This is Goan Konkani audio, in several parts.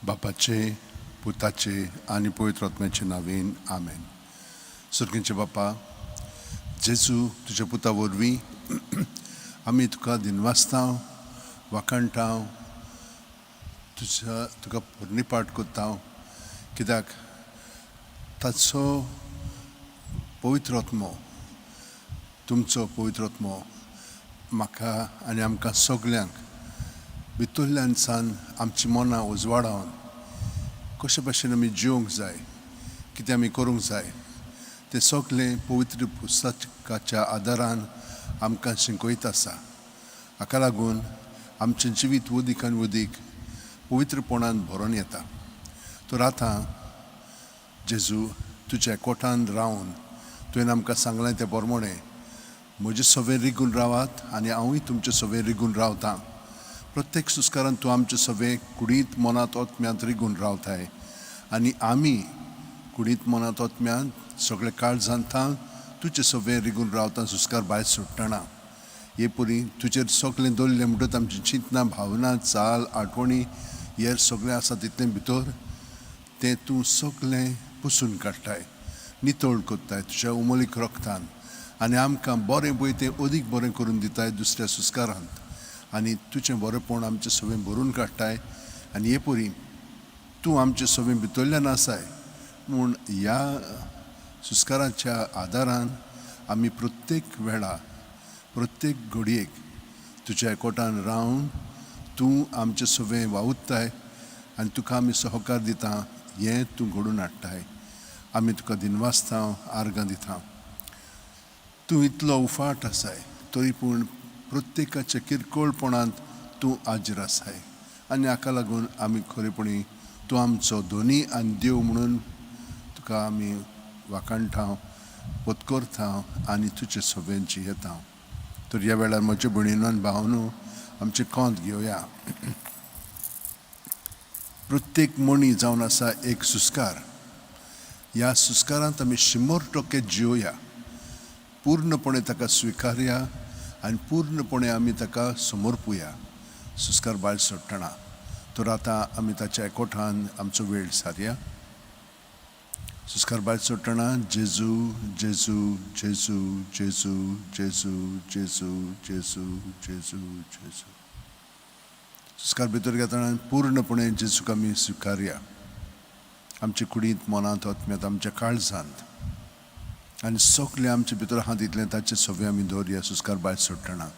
बापाचे, पुताचे आनी पवित्र आत्म्याचे नांवेन, आमेन. सर्गींचे बापा जेजू, तुज्या पुता वरवीं आमी तुका दिनवासता, वाखाणटा, तुज्या तुका पुर्णीपाठ करता, कित्याक ताचो पवित्र आत्मो, तुमचो पवित्र आत्मो म्हाका आनी आमकां सगल्यांक भितरल्यान सान आमची मनां उजवाडावन कशे भाशेन आमी जिवंक जाय, कितें आमी करूंक जाय तें सगलें पवित्र पुस्तकाच्या आदारान आमकां शिकयत आसा. हाका लागून आमचें जिवीत वदीक आनी वदीक पवित्रपणान भरोन येता. तर आतां जेजू, तुज्या कोटान रावन तुवें आमकां सांगलें तें प्रमाणें म्हजे सवे रिगून रावात आनी हांवूय तुमचे सवे रिगून रावतां. प्रत्येक सुस्कारान तूं आमचे सवे कुडींत, मनांत, आत्म्यांत रिगून रावताय आनी आमी कुडींत, मनांत, आत्म्यांत सगळे काळजांत तुजे सवे रिगून रावता सुस्कार भायर सोडटना. हे परी तुजेर सगळें दवरलें म्हणटच आमची चिंतनां, भावना, चाल, आठवणी हेर सगळें आसा तितलें भितर तें तूं सगळें पुसून काडटाय, नितळ करताय तुज्या उमलीक रक्तान आनी आमकां बरें पळय तें अदीक बरें करून दिताय दुसऱ्या सुस्कारांत आनी तुजें बरेंपण आमचें सगळें भरून काडटाय. आनी हे परी तूं आमचें सगळें भितरल्यान आसाय म्हूण ह्या सुस्काराच्या आदारान आमी प्रत्येक वेळा, प्रत्येक घडयेक तुज्या एकवटान रावन तूं आमचें सगळें वावुरताय आनी तुका आमी सहकार दिता, हें तूं घडोवन हाडटाय. आमी तुका दिनवासता, आर्गां दिता. तूं इतलो उफाट आसाय तरी पूण प्रत्येकाच्या किरकोळपणांत तूं हाजीर आसाय आनी हाका लागून आमी खरेपणी तूं आमचो धनी आनी देव म्हणून तुका आमी वाखाणटा, पत्करता आनी तुजे सगळें जियेता. तर ह्या वेळार म्हजे भयणीनो आनी भावनो, आमचें कोंत घेवया. प्रत्येक मणी जावन आसा एक सुस्कार. ह्या सुस्कारांत आमी 100% जियोया, पूर्णपणे ताका स्विकारया आनी पूर्णपणे आमी ताका समर्पुया सुस्कार भायर सोडटना. तर आतां आमी ताच्या एकवटान आमचो वेळ सारया. सुस्कार भायर सोडटना जेजू, जेजू, जेजू, जेजू, जेजू, जेजू, जेजू, जेजू, जेजू. सुस्कार भितर घेतना पूर्णपणे जेजूक आमी स्विकारया आमचे कुडींत, मनांत, आत्म्यांत, आमच्या काळजांत आनी सगळें आमचे भितर आहा तितलें ताचें सगळें आमी दवरया सुस्कार भायर सोडटना.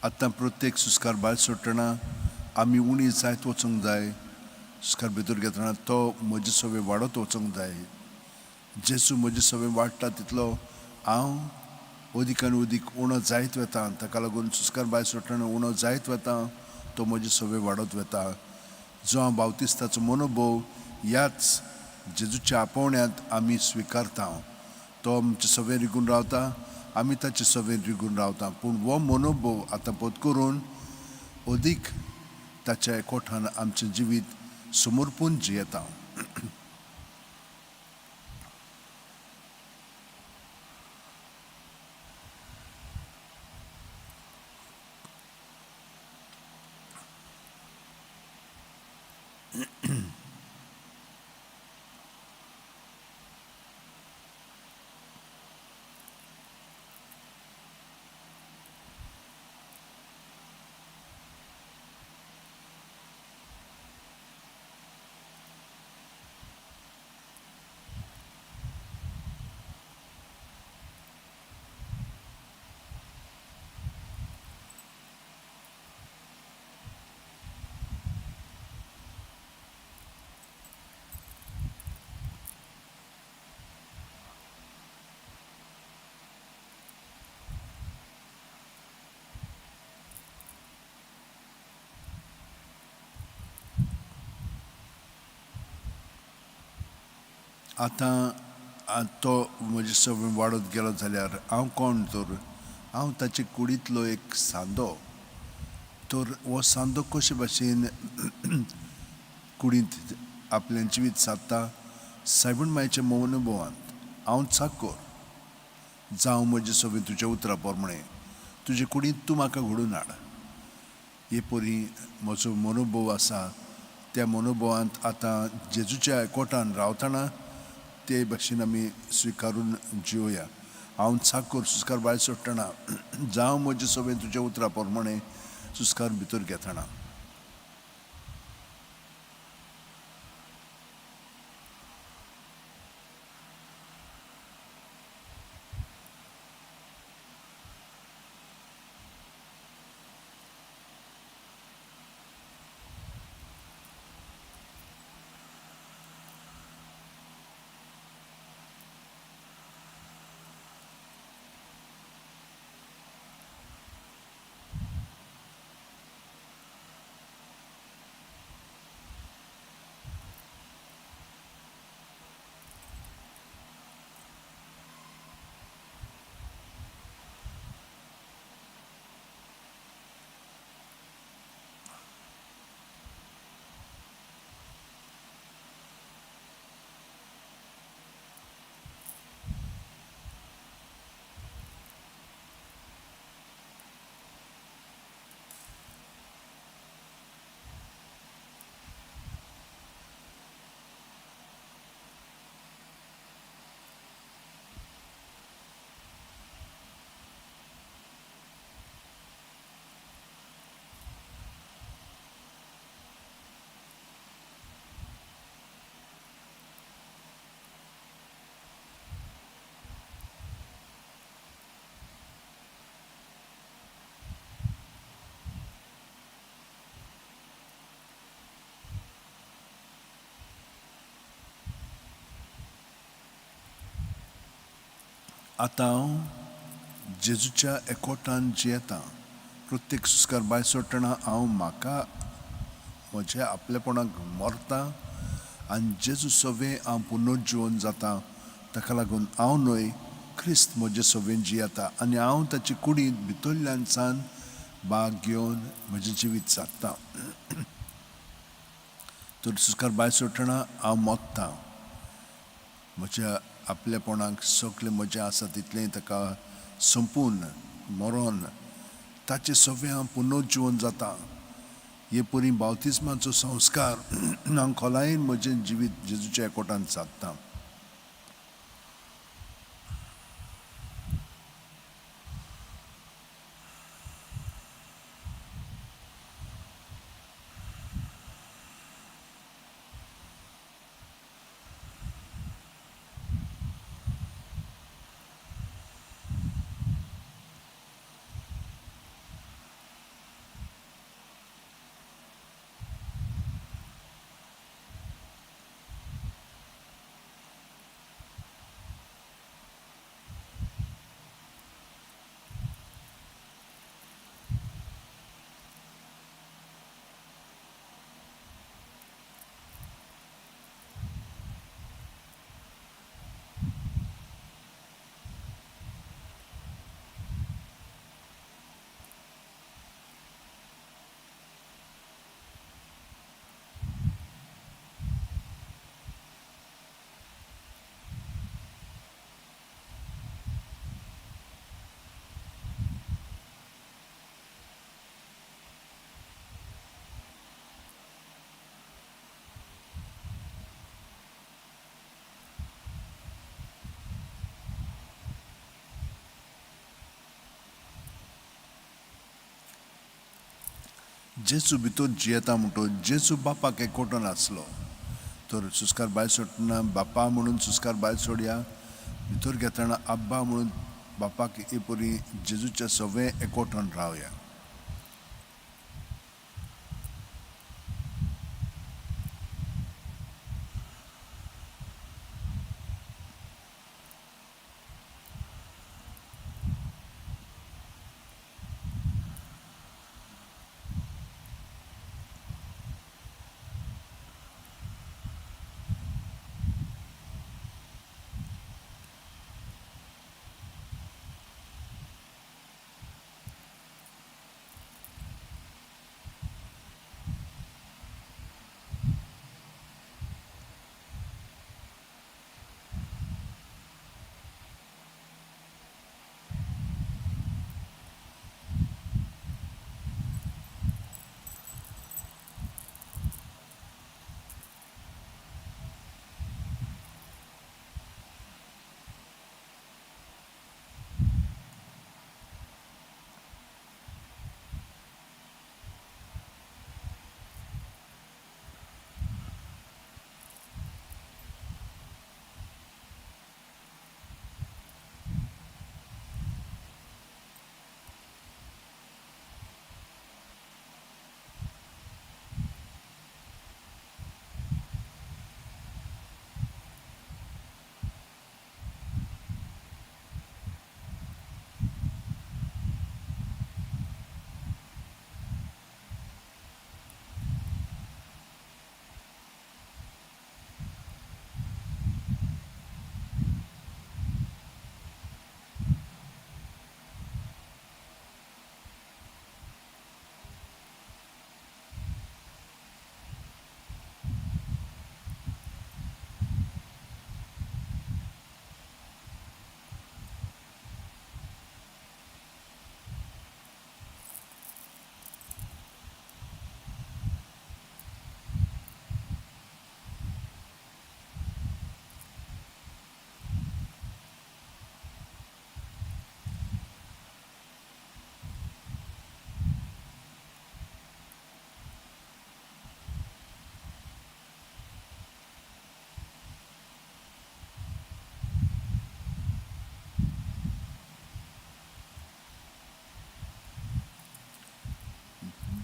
आतां प्रत्येक सुस्कार भायर सोडटना आमी उणी जायत वचूंक जाय. सुस्कार भितर घेतना तो म्हजे सवे वाडत वचूंक जाय. जेजू म्हजे सवे वाडटा तितलो हांव अदीक आनी अदीक उणो जायत वता. ताका लागून सुस्कार भायर सोडटना उणो जायत वता, तो म्हजे सवे वाडत वता. जो हांव बावतिस्ताचो मनोभोव ह्याच जेजूच्या आपोवण्यांत आमी स्विकारता. तो आमचे सवे रिगून रावता, आमी ताचे सवे रिगून रावता. पूण हो मनोभोव आतां पत करून अदीक ताच्या एकवठान आमचें जिवीत समर्पून जियेता. आतां तो म्हजे सगळें वाडत गेलो जाल्यार हांव कोण तर हांव ताचे कुडींतलो एक सांदो. तर हो सांदो कशे भाशेन कुडींत आपलें जिवीत सादता? सायबण मायच्या मौनभोवांत हांव चाकोर जावं म्हजें सगळें तुज्या उतरा प्रमाणें, तुजे कुडींत तूं म्हाका घडून हाड. हे परी म्हजो मनोभोव आसा. त्या मनोभोवांत आतां जेजूच्या एकवटान रावतना ते भाशेन आमी स्विकारून जिवया. हांव चाकोर सुस्कार भायर सोडटना जावं म्हजें सगळें तुज्या उतरा प्रमाणें सुस्कार भितर घेतना. आतां हांव जेजूच्या एकवटान जियेतां. प्रत्येक सुस्कार भायर सोडटना हांव म्हाका म्हज्या आपलेपणाक मरता आनी जेजू सवें हांव पुनर्जिवन जाता. ताका लागून हांव न्हय, क्रिस्त म्हजे सवें जियेता आनी हांव ताचे कुडींत भितरल्यान सान भाग घेवन म्हजें जिवीत सादता. तर सुस्कार भायर सोडटना हांव मोत्तां. म्हज्या आपलेपणाक सगळें म्हजें आसा तितलें ताका सोंपून मरोन ताचें सगळें हांव पुनर्जिवन जाता. हे परी बावतिस्माचो संस्कार हांव खोलायेन म्हजें जिवीत जेजूच्या एकवटान सादता. जेजू भितर जियेता म्हणटो जेजू बापाक एकवटून आसलो. तर सुस्कार भायर सोडटना बापा म्हणून सुस्कार भायर सोडया, भितर घेतना आब्बा म्हणून बापाक हे परी जेजूच्या सगळें एकवटून रावया.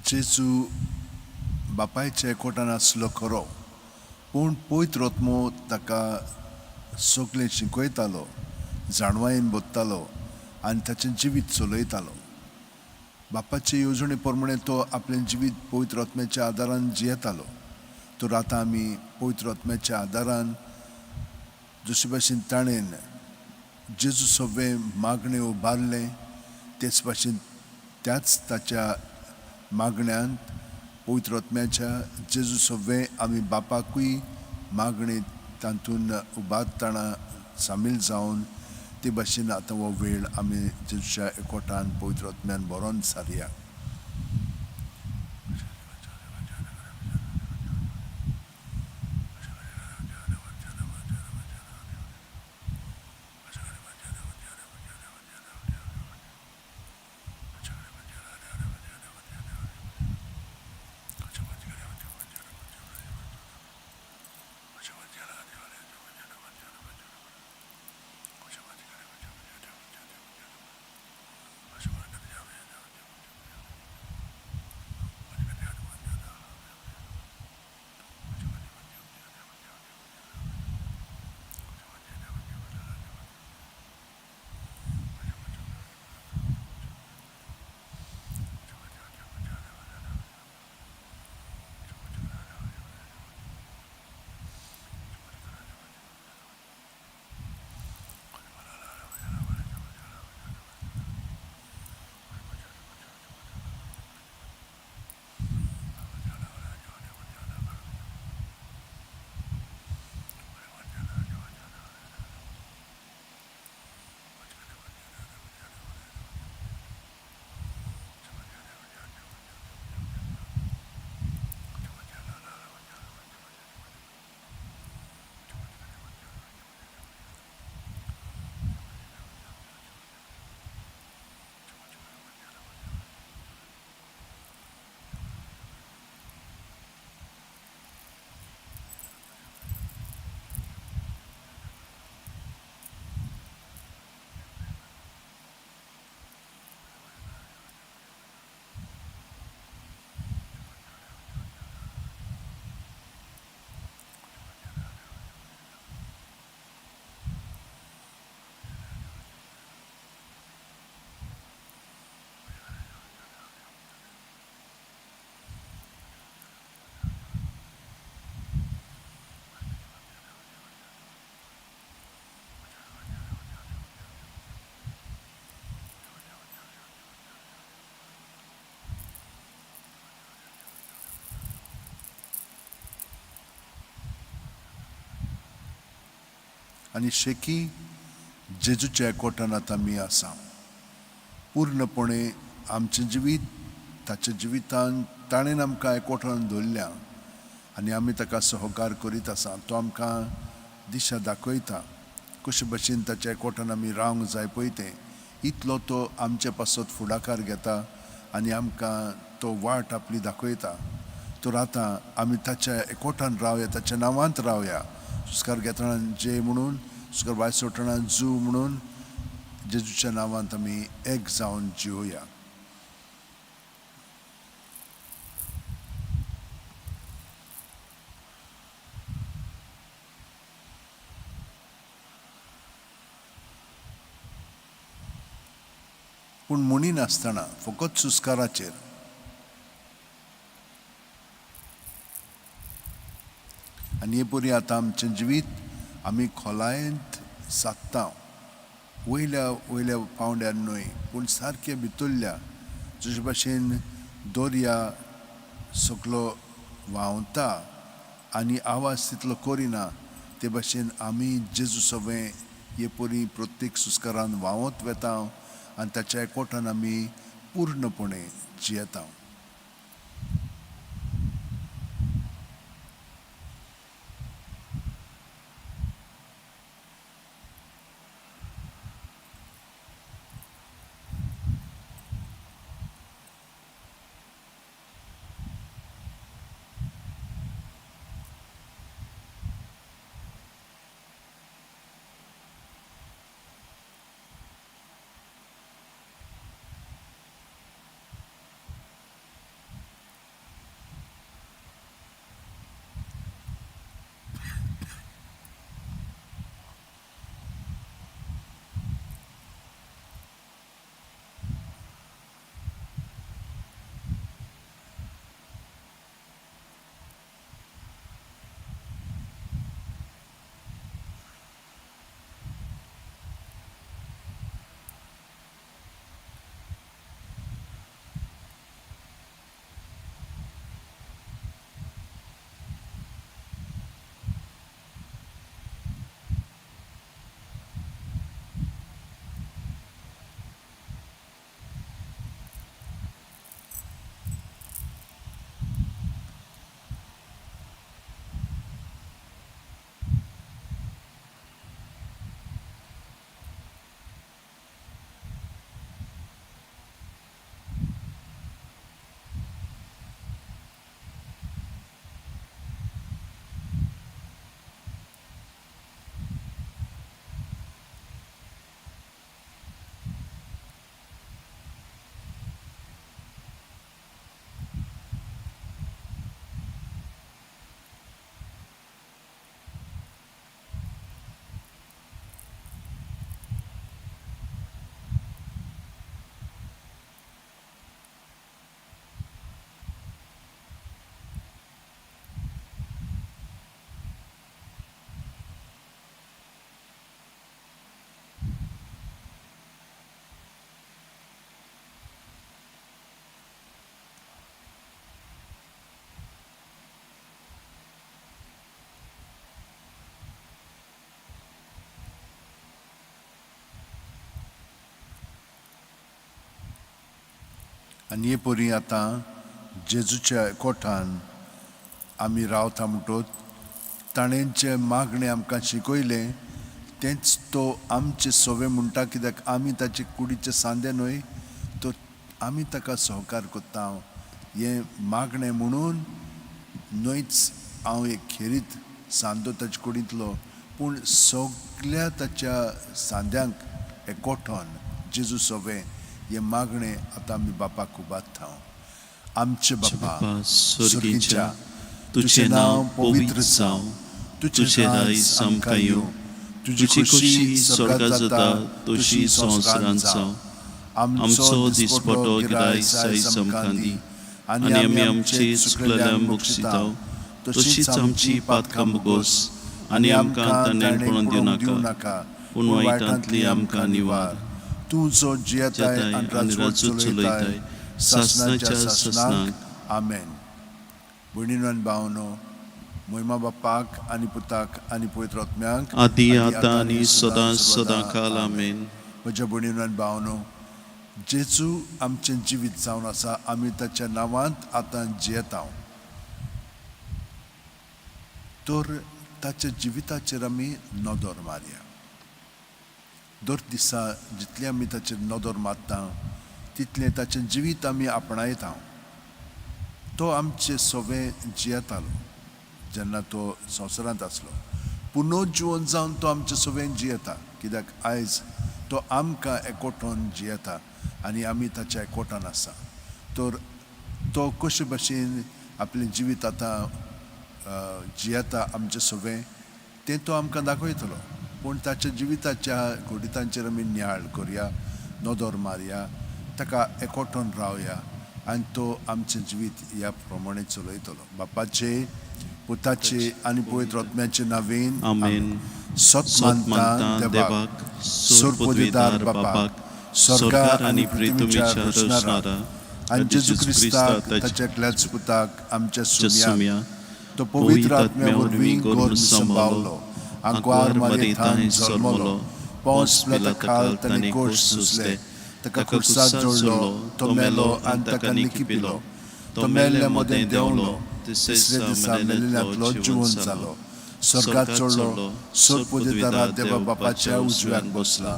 जेजू बापायच्या एकवटान आसलो खरो, पूण पवित्र आत्मो ताका सगळें शिकयतालो, जाणवायेन बदतालो आनी ताचें जिवीत चलयतालो. बापाचे येवजणे प्रमाणे तो आपलें जिवीत पवित्र आत्म्याच्या आदारान जियेतालो. तर आतां आमी पवित्र आत्म्याच्या आदारान जशे भाशेन ताणें जेजू सगळें मागणें उबारलें तेच भाशेन त्याच ताच्या मागण्यांत पवित्र आत्म्याच्या जेजू सगळें आमी बापाकूय मागणी तातूंत उबारतना सामील जावन ते भाशेन आतां हो वेळ आमी जेजूच्या एकवटान पवित्र आत्म्यान बरोवन सारया. आनी शेकीं जेजूच्या एकवटान आतां आमी आसा. पूर्णपणे आमचें जिवीत ताच्या जिवितान ताणें आमकां एकवटान दवरल्या आनी आमी ताका सहकार करीत आसा. तो आमकां दिशा दाखयता कशे भशेन ताच्या एकवटान आमी रावंक जाय पळय तें. इतलो तो आमचे पासत फुडाकार घेता आनी आमकां तो वाट आपली दाखयता. तर आतां आमी ताच्या एकवटान रावया, ताच्या नांवांत रावया. सुस्कार घेतना जे म्हणून, सुस्कार भायर सोडटना जू म्हणून जेजूच्या नांवांत आमी एक जावन जिवया. पूण म्हणिनासतना फकत सुस्काराचेर. आनी हे परी आतां आमचें जिवीत आमी खोलायेंत सादता, वयल्या वयल्या पांवड्यार न्हय पूण सारकें भितरल्या, जशे भाशेन दर्या सगलो व्हांवता आनी आवाज तितलो करिना ते भाशेन आमी जेजू सवें हे परी प्रत्येक सुस्कारान व्हांवत वेता आनी ताच्या एकवटान आमी पूर्णपणे जियेता. आनी हे परी आतां जेजूच्या एकवटान आमी रावता म्हणटोच ताणें जें मागणें आमकां शिकयलें तेंच तो आमचे सवे म्हणटा, कित्याक आमी ताचे कुडीचे सांदे न्हय तर आमी ताका सहकार करता. हें मागणें म्हणून न्हयच हांव एक खेरीत सांदो ताचे कुडींतलो, पूण सगल्या ताच्या सांद्यांक एकवटान जेजू सवे हें मागणें आतां आमी बापाक उबारता. आमचे बापा स्वर्गीच्या, तुजें नांव पवित्र जावं, तुजें राज आमकां येवं, तुजी खोशी स्वर्गात जाता तशी संवसारांत जावं. आमचो दिसपटो गिरायक आयज आमकां दी आनी आमी आमचे चुकलेल्यांक बक्षिता तशीच आमची पातकां भोगोस आनी आमकां ताणें पळोवन दिवं नाका, पूण वायटांतली आमकां निवार. तूं जो जियेताय जेताय आनी आनी राजवट राजूच चलयताय चलयताय सासणाच्या सासणाच्या सासणाक. सासणाक. आमेन. भयणीनो आनी भावनो, मोहिमा बापाक आनी पुताक आनी पवित्र आत्म्याक, आदी आतां आनी सदां सदां काल. आमेन. म्हज्या भयणीनो आनी भावनो, जेजू आमचें जिवीत जावन आसा. आमी ताच्या नांवांत आतां जियेता, तर ताच्या जिविताचेर आमी नदर मारया. दर दिसा जितलें आमी ताचेर नदर मारता, तितलें ताचें जिवीत आमी आपणायता. तो आमचे सवे जियेतालो जेन्ना तो संवसारांत आसलो. पुनर्जिवन जावन तो आमचे सवें जियेता, कित्याक आयज तो आमकां एकवटोन जियेता आनी आमी ताच्या एकवटान आसा. तर तो कशे भशेन आपलें जिवीत आतां जियेता आमचे सवें, तें तो आमकां दाखयतलो. पूण ताच्या जिविताच्या घडितांचेर आमी नियाळ करया, नदर मारया, ताका एकवटोन रावया आनी तो आमचें जिवीत ह्या प्रमाणे चलयतलो. बापाचे, पुताचे आनी पवित्र आत्म्याचे नावेन. आमेन. सत मानता देवाक, सोरपदवीदार बापाक, स्वर्गार आनी पृथ्वीच्या रचणारा, आनी जेजू क्रिस्ताक ताच्या एकल्याच पुताक, आमच्या सुम्या, तो पवित्र आत्म्या वरवीं गर्भ संभावलो, आंकवार मारयेथान जल्मलो, पोंस पिलाता खाल ताणें कोश सोंसले, ताका खुर्साक जोडलो, तो मेलो आनी ताका निकिपिलो, तो मेल्ल्या मदें देंवलो, तिसऱ्या दिसा मेल्ल्यांतलो जिवन जालो, स्वर्गात चडलो, सोरपदीदारा देवा बापाच्या उजव्याक बसला,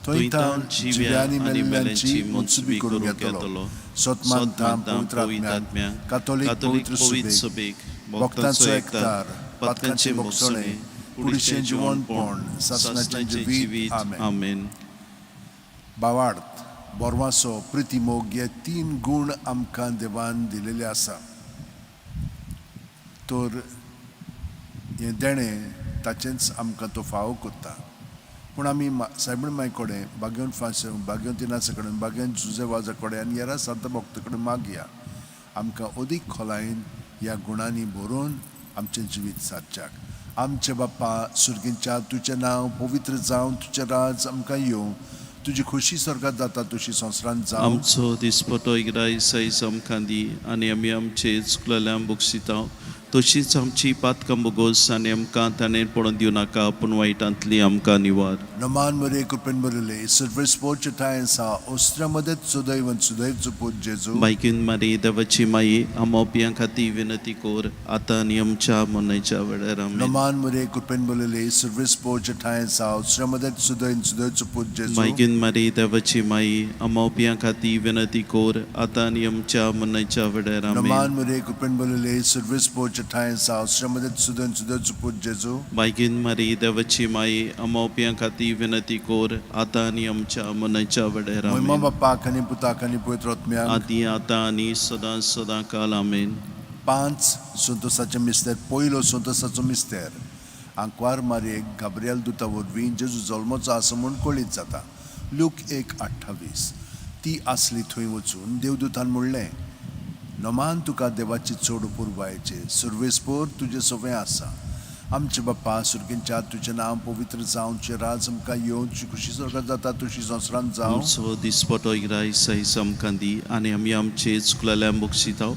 थंय तावन जिव्या आनी मेल्ल्यांची मनसुबी करूंक येतलो. सत मानता पवित्र आत्म्याक, कातोलीक पवित्र सुबेक, भक्तांचो एकतार, पातकांचें भोगसणें, कुडीचें जिवनपण, सासणाचें जिवीत. आमेन. आमेन. भावार्थ, बोरवासो, प्रिती, मोग हे तीन गूण आमकां देवान दिलेले आसा. तर हें देणें ताचेंच आमकां तो फावो करता. पूण आमी सायबीण माय कडेन, बागेवन फांस बागेवन तिनासा कडेन, बागेवन जुजे वाजा कडेन आनी हेरा संत भक्ता कडेन मागया, आमकां अदीक खोलायेन ह्या गुणांनी भरून आमचें जिवीत सारच्याक. आमचे बाप्पा सुर्गींच्या, तुजें नांव पवित्र जावन, तुजें राज आमकां येवं, तुजी खोशी स्वर्गात जाता तुशी संवसारांत जावं. आमचो दिसपटो इग्राय सायज आमकां दी आनी आमी आमचे चुकलेल्यांक बक्षिता, तशीच आमची पातकां बोगोस आनी आमकां ताणें पडोवन दिवं नाका, पूण वायटांतली आमकां निवार. नमान मरे, कृपेन बरले, सर्वेस्पोरचे ठांय आसा, ओस्त्र्या मदत सुदैव सुदैव पूत जेजू. बायकीन मारी, देवाची माई, आमोपियां खातीर विनंती कोर, आतां आनी आमच्या मरणाच्या वेळार. आमेन. नमान मरे, कृपेन बरले, सर्वेस्पोरचे ठांय आसा, ओस्त्र्या मदत सुदैव सुदैव पूत जेजू. मायगीन मारी, देवाची माई, आमोपियां खातीर विनंती कोर, आतां आनी आमच्या मरणाच्या वेळार. आमेन. नमान मरे, कृपेन बरले, सर्वेस्पोरचे ठांय आसा, ओस्त्र्या मदत सुदैव सुदैव पूत जेजू. बायगीन मारी, देवाची माई, आमोपियां खातीर विनंती कोर, आतां आनी आमच्या मरणाच्या वेळार. मोहिमा आमेन. बाप्पाक आनी पुताक आनी पवित्र आत्म्याक, आदी आतां आनी सदां सदां काल. आमेन. पांच संतोसाचे मिस्तेर. पयलो संतोसाचो मिस्तेर, आंकवार मारयेक गाब्रियल दुता वरवीं जेजू जल्मचो आसा म्हूण कळीत जाता. लूक 1:28. ती आसली थंय वचून देवदूतान म्हणलें, नमान तुका देवाची चड पुरवायचे, सर्वेस्पोर तुजें सवें आसा. आमचे बाप्पा सुर्गींच्या, तुजें नांव पवित्र जावं, तुजें राज आमकां येवं, तुजी खुशी स्वर्गात जाता तुशी संवसारांत जावं. आमचो दिसपटो इग्राय सायज आमकां दी आनी आमी आमचे चुकलेल्यांक बक्षिता,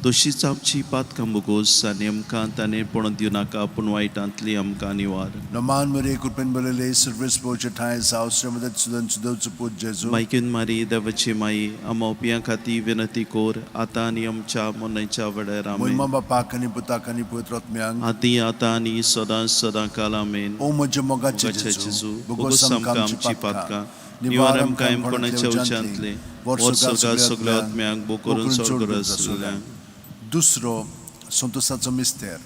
तशीच आमची पातकां बोगोस आनी आमकां ताणें पडोवन दिवं नाका, पूण वायटांतली आमकां निवार. नमान मरे, कृपेन बरले, सर्वेस्पोरचे ठांय आसा, मदत सुदन सुदवचो पूत जेजू. मायकीन मारी, देवाची माई, आमोपियां खातीर विनंती कोर, आतां आनी आमच्या मरणाच्या वेळार. आमेन. मोहिमा बापाक आनी पुताक आनी पवित्र आत्म्याक, आदी आतां आनी सदां सदां काल. आमेन. ओ म्हज्या मोगाचे मोगाचे जेजू, जेजू, बोगोस बोगोस आमकां आमकां आमची आमची पातकां, पातकां, निवार निवार आमकां आमकां कोणाच्या कोणाच्या उज्यांतले, उज्यांतले, वर्सगार वर्सगार सगळ्या सगळ्या आत्म्यांक, आत्म्यांक, बोकरून बोकरून चड चड गरज गरज आसलेल्यांक. दुसरो संतोसाचो मिस्तेर,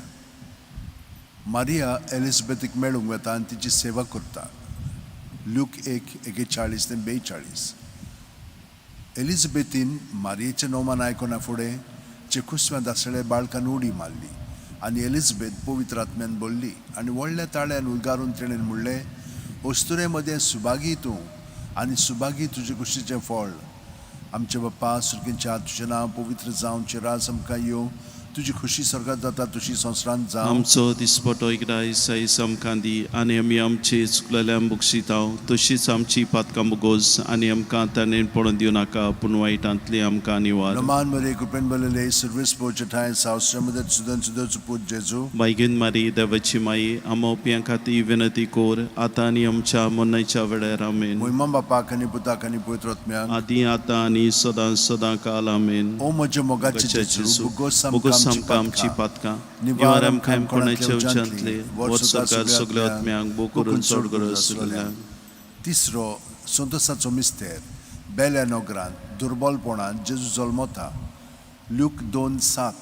मारिया एलिझाबेथीक मेळूंक वता आनी तिची सेवा करता. लूक 1:41 ते 42. एलिझाबेथीन मारियेचें नोमान आयकना फुडें चेकुस्व्या दासळे बाळकान उडी मारली आनी एलिझाबेथ पवित्र आत्म्यान भरली आनी व्हडल्या ताळ्यान उलगारून तिणें म्हणलें, अस्तुरे मदें सुभागी तूं आनी सुभागी तुजे कुशीचें फळ. आमचे बाप्पा सुर्गींच्या, तुजें नांव पवित्र जावं, तुजें राज आमकां येवं, तुजी खुशी स्वर्गात जाता तुशी संवसारांत जावं. आमचो दिसपटो इकरा आयज आमकां दी आनी आमी आमचे चुकलेल्यांक बक्षितांव तशीच आमची पातकां बोगोस आनी आमकां ताणें पडून दिवं नाका पूण वायटांतली आमकां निवार. नमान मरे कृपेन बरलेले सर्वेस पोचे ठांय सावश्रमदत सुदन सुदोचो पूत जेजू. बायगीन मारी देवाची माई आमोप्यां खातीर विनंती कोर आतां आनी आमच्या मरणाच्या वेळार आमेन. मोहिमा बापाक आनी पुताक आनी पवित्र आत्म्याक. आदी आतां आनी सदां सदां काल आमेन. ओ म्हज्या मोगाचे जेजू, बोगोस बोगोस आमकां आमकां आमची आमची पातकां निवार निवार आमकां आमकां कोणाच्या कोणाच्या उच्यांतले उज्यांतले वर्स सरकार सगळ्या आत्म्यांक बो करून चड गरज आसलेल्यांक. तिसरो संतोसाचो मिस्तेर, बेल्या नगरांत दुर्बलपणांत जेजू जल्मता. ल्यूक 2:7.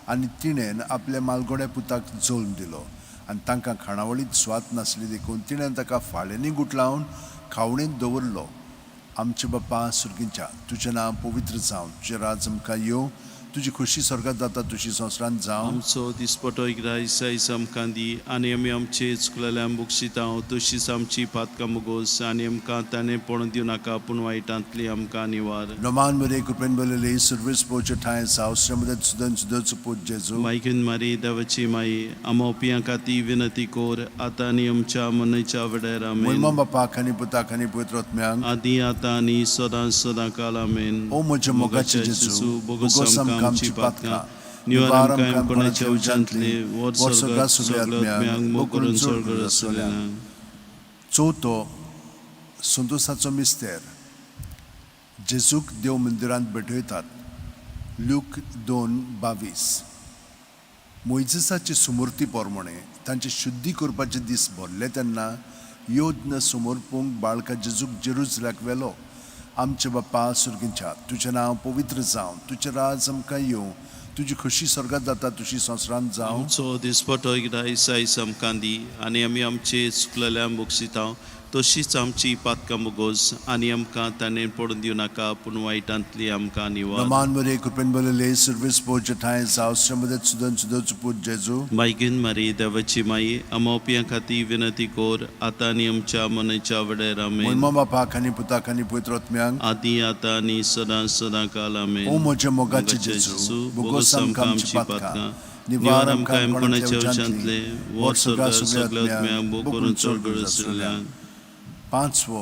आनी तिणेन आपल्या मालगोड्या पुताक जल्म दिलो आनी तांकां खाणावळींत सुवात नासली देखून तिणेन ताका फाळ्यांनी गुटलावन खावणेंत दवरलो. आमचे बाप्पा सुर्गींच्या, तुजें नांव पवित्र जावं, तुजें राज आमकां येवं, तुजी खुशी स्वर्गात जाता तुशी संवसारांत जावं. आमचो दिसपटो इकरा आयज आमकां दी आनी आमी आमचे चुकलेल्यांक बक्षितांव तशीच आमची पातकां बोगोस आनी आमकां ताणें पडून दिवं नाका पूण वायटांतली आमकां निवार. नमान मरे कृपेन बरलेले सर्वेस पोचे ठांय सावश्रमदत सुदन सुदोचो पूत जेजू. मायकीन मारी देवाची माई आमोपियां खातीर विनंती कोर आतां आनी आमच्या मरणाच्या वेळार आमेन. मोहिमा बापाक आनी पुताक आनी पवित्र आत्म्याक. आदी आतां आनी सदां सदां काल आमेन. ओ म्हज्या मोगाचे जेजू, बोगोस आमकां आमची पातकां निवार आमकां कोणाच्या उज्यांतले वर्स वर्सभर सगळ्या आत्म्यांक मोग करून चड गरज आसलेल्यांक. चवथो संतोसाचो मिस्तेर, जेजूक देव मंदिरांत भेटयतात. ल्यूक 2:22. मोयजेसाचे सुमूर्ती प्रमाणे तांचे शुद्धी करपाचे दीस भरले तेन्ना योज्ञ समर्पूंक बाळका जेजूक जेरुजल्याक व्हेलो. आमचे बाप्पा सुर्गींच्या, तुजें नांव पवित्र जावं, तुजें राज आमकां येवं, तुजी खुशी स्वर्गात जाता तुशी संवसारांत जावं. आमचो दिसपटो एकदा आयज आमकां दी आनी आमी आमचे चुकलेल्यांक बक्षितांव तशीच आमची पातकां बोगोस आनी आमकां ताणें पडून दिवं नाका पूण वायटांतली आमकां निवार. नमान मरे कृपेन बरलेले सर्वेस पोचे ठांय सावश्रमदत सुदन सुदोचो पूत जेजू. मायगीन मारी देवाची माई आमोपियां खातीर विनंती कोर आतां आनी आमच्या मनाच्या वेळार आमेन. मोहिमा बापाक आनी पुताक आनी पवित्र आत्म्याक. आदी आतां आनी सदां सदां काल आमेन. ओ म्हज्या मोगाचे जेजू, बोगोस आमकां आमची पातकां निवार आमकां कोणाच्या उच्यांतले वर्स सगळ्या आत्म्यांक बो करून चड गरज आसलेल्यांक. पांचवो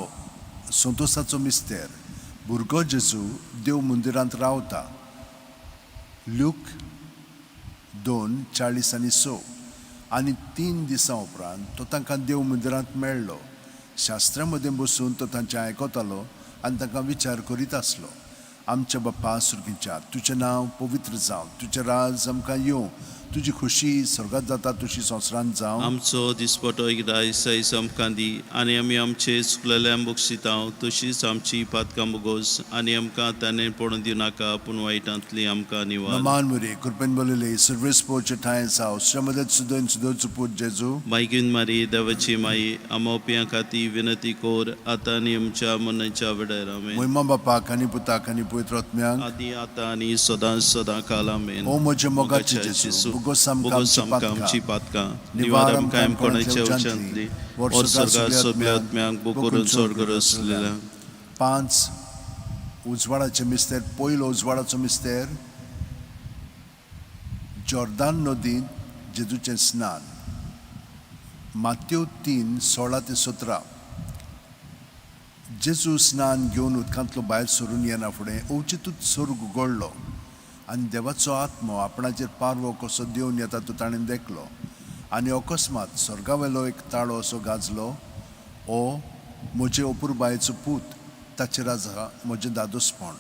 संतोसाचो मिस्तेर, भुरगो जेजू देव मंदिरांत रावता. ल्यूक 2:46. आनी 3 दिसां उपरांत तो तांकां देव मंदिरांत मेळ्ळो. शास्त्रा मदें बसून तो तांचें आयकतालो आनी तांकां विचार करीत आसलो. आमच्या बाप्पा सुर्गींच्या, तुजें नांव पवित्र जावं, तुजें राज आमकां येवं, तुजी खुशी स्वर्गात जाता तुशी संवसारांत जावं. आमचो दिसपटो एकदा आयज आमकां दी आनी आमी आमचे चुकलेल्यांक बक्षितांव तशीच आमची पातकां बोगोस आनी आमकां ताणें पडून दिवं नाका पूण वायटांतली आमकां निवार. नमान मरे कृपेन बरलेले सर्वेस पोचे ठांय साव श्रमदत सुदन सुदोचो पूत जेजू. मायगीन मारी देवाची माई आमोपियां खातीर विनंती कोर आतां आनी आमच्या मरणाच्या वेळार आमेन. मोहिमा बापाक आनी पुताक आनी पवित्र आत्म्याक. आदी आतां आनी सदां सदां काल आमेन. ओ म्हज्या मोगाचे जेजू, बोगोस आमकां बोगोस आमची आमकां आमची पातकां पातकां निवार आमकां कोणाच्या उच्यांतली वर्स सरकार सगळ्या आत्म्यांक बो करून चड गरज आसलेल्यांक. 5 उजवाडाचे मिस्तेर, पयलो उजवाडाचो मिस्तेर, जॉर्दान नदींत जेजूचें स्नान. मात्यो 3:16-17. जेजू स्नान घेवन उदकांतलो भायर सरून येना फुडें अवचितूच स्वर्ग उगडलो आनी देवाचो आत्मो आपणाचेर पारवो कसो देवन येता तो ताणें देखलो. आनी अकस्मात स्वर्गावेलो एक ताळो असो गाजलो, ओ म्हजे अपुरबायेचो पूत, ताचेर आसा म्हजें दादोसपण.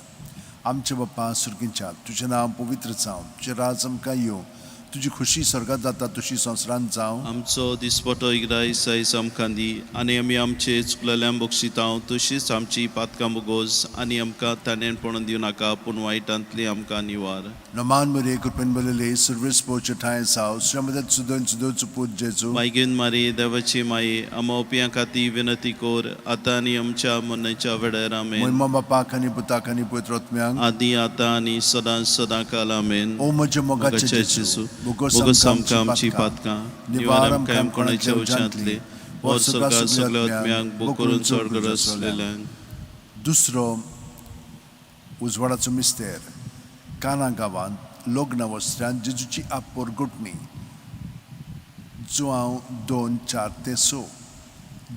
आमचे बाप्पा सुर्गींच्या, तुजें नांव पवित्र जावं, तुजें राज आमकां येवं, तुजी खुशी स्वर्गात जाता तुशी संवसारांत जावं. आमचो दिसपटो एकदा आयज आमकां दी आनी आमी आमचे चुकलेल्यांक बक्षितांव तशीच आमची पातकां बोगोस आनी आमकां ताणें पडून दिवं नाका पूण वायटांतली आमकां निवार. नमान मरे कृपेन बरलेले सर्वेस पोचे ठांय साव श्रमदत सुदन सुदोचो पूत जेजू. मायगीन मारी देवाची माई आमोपियां खातीर विनंती कोर आतां आनी आमच्या मरणाच्या वेळार आमेन. मोहिमा बापाक आनी पुताक आनी पवित्र आत्म्याक. आदी आतां आनी सदां सदां काल आमेन. ओ म्हज्या मोगाचे मोगाचे जेजू, जेजू, बोगोस बोगोस आमकां आमकां आमची आमची पातकां पातकां निवार आमकां कोणाच्या उच्यांतले वर्स सरकार सगळ्या आत्म्यांक बो करून चड गरज आसलेल्यांक. दुसरो उजवाडाचो मिस्तेर, काना गांवांत लग्ना वस्त्रांत जेजूची आप परगटणी, जुआंव 2, 4 ते 6.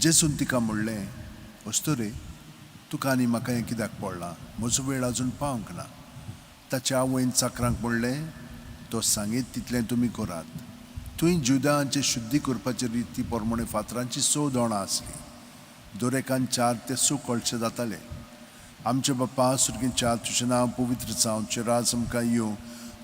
जेजून तिका म्हणलें, अस्तुरे, तुका आनी म्हाका हें कित्याक पडलां? म्हजो वेळ अजून पावंक ना. ताच्या आवयन चाकरांक म्हणलें, तो सांगीत तितलें तुमी करात. थंय जुदांचे शुद्धी करपाचे रिती प्रमाणे फातरांची 6 दोणां आसलीं. दरेकान 4 ते 6 कळशे जाताले. आमचे बाप्पा सुर्गींच्या, तुजें नांव पवित्र जावं, तुजें राज आमकां येवं,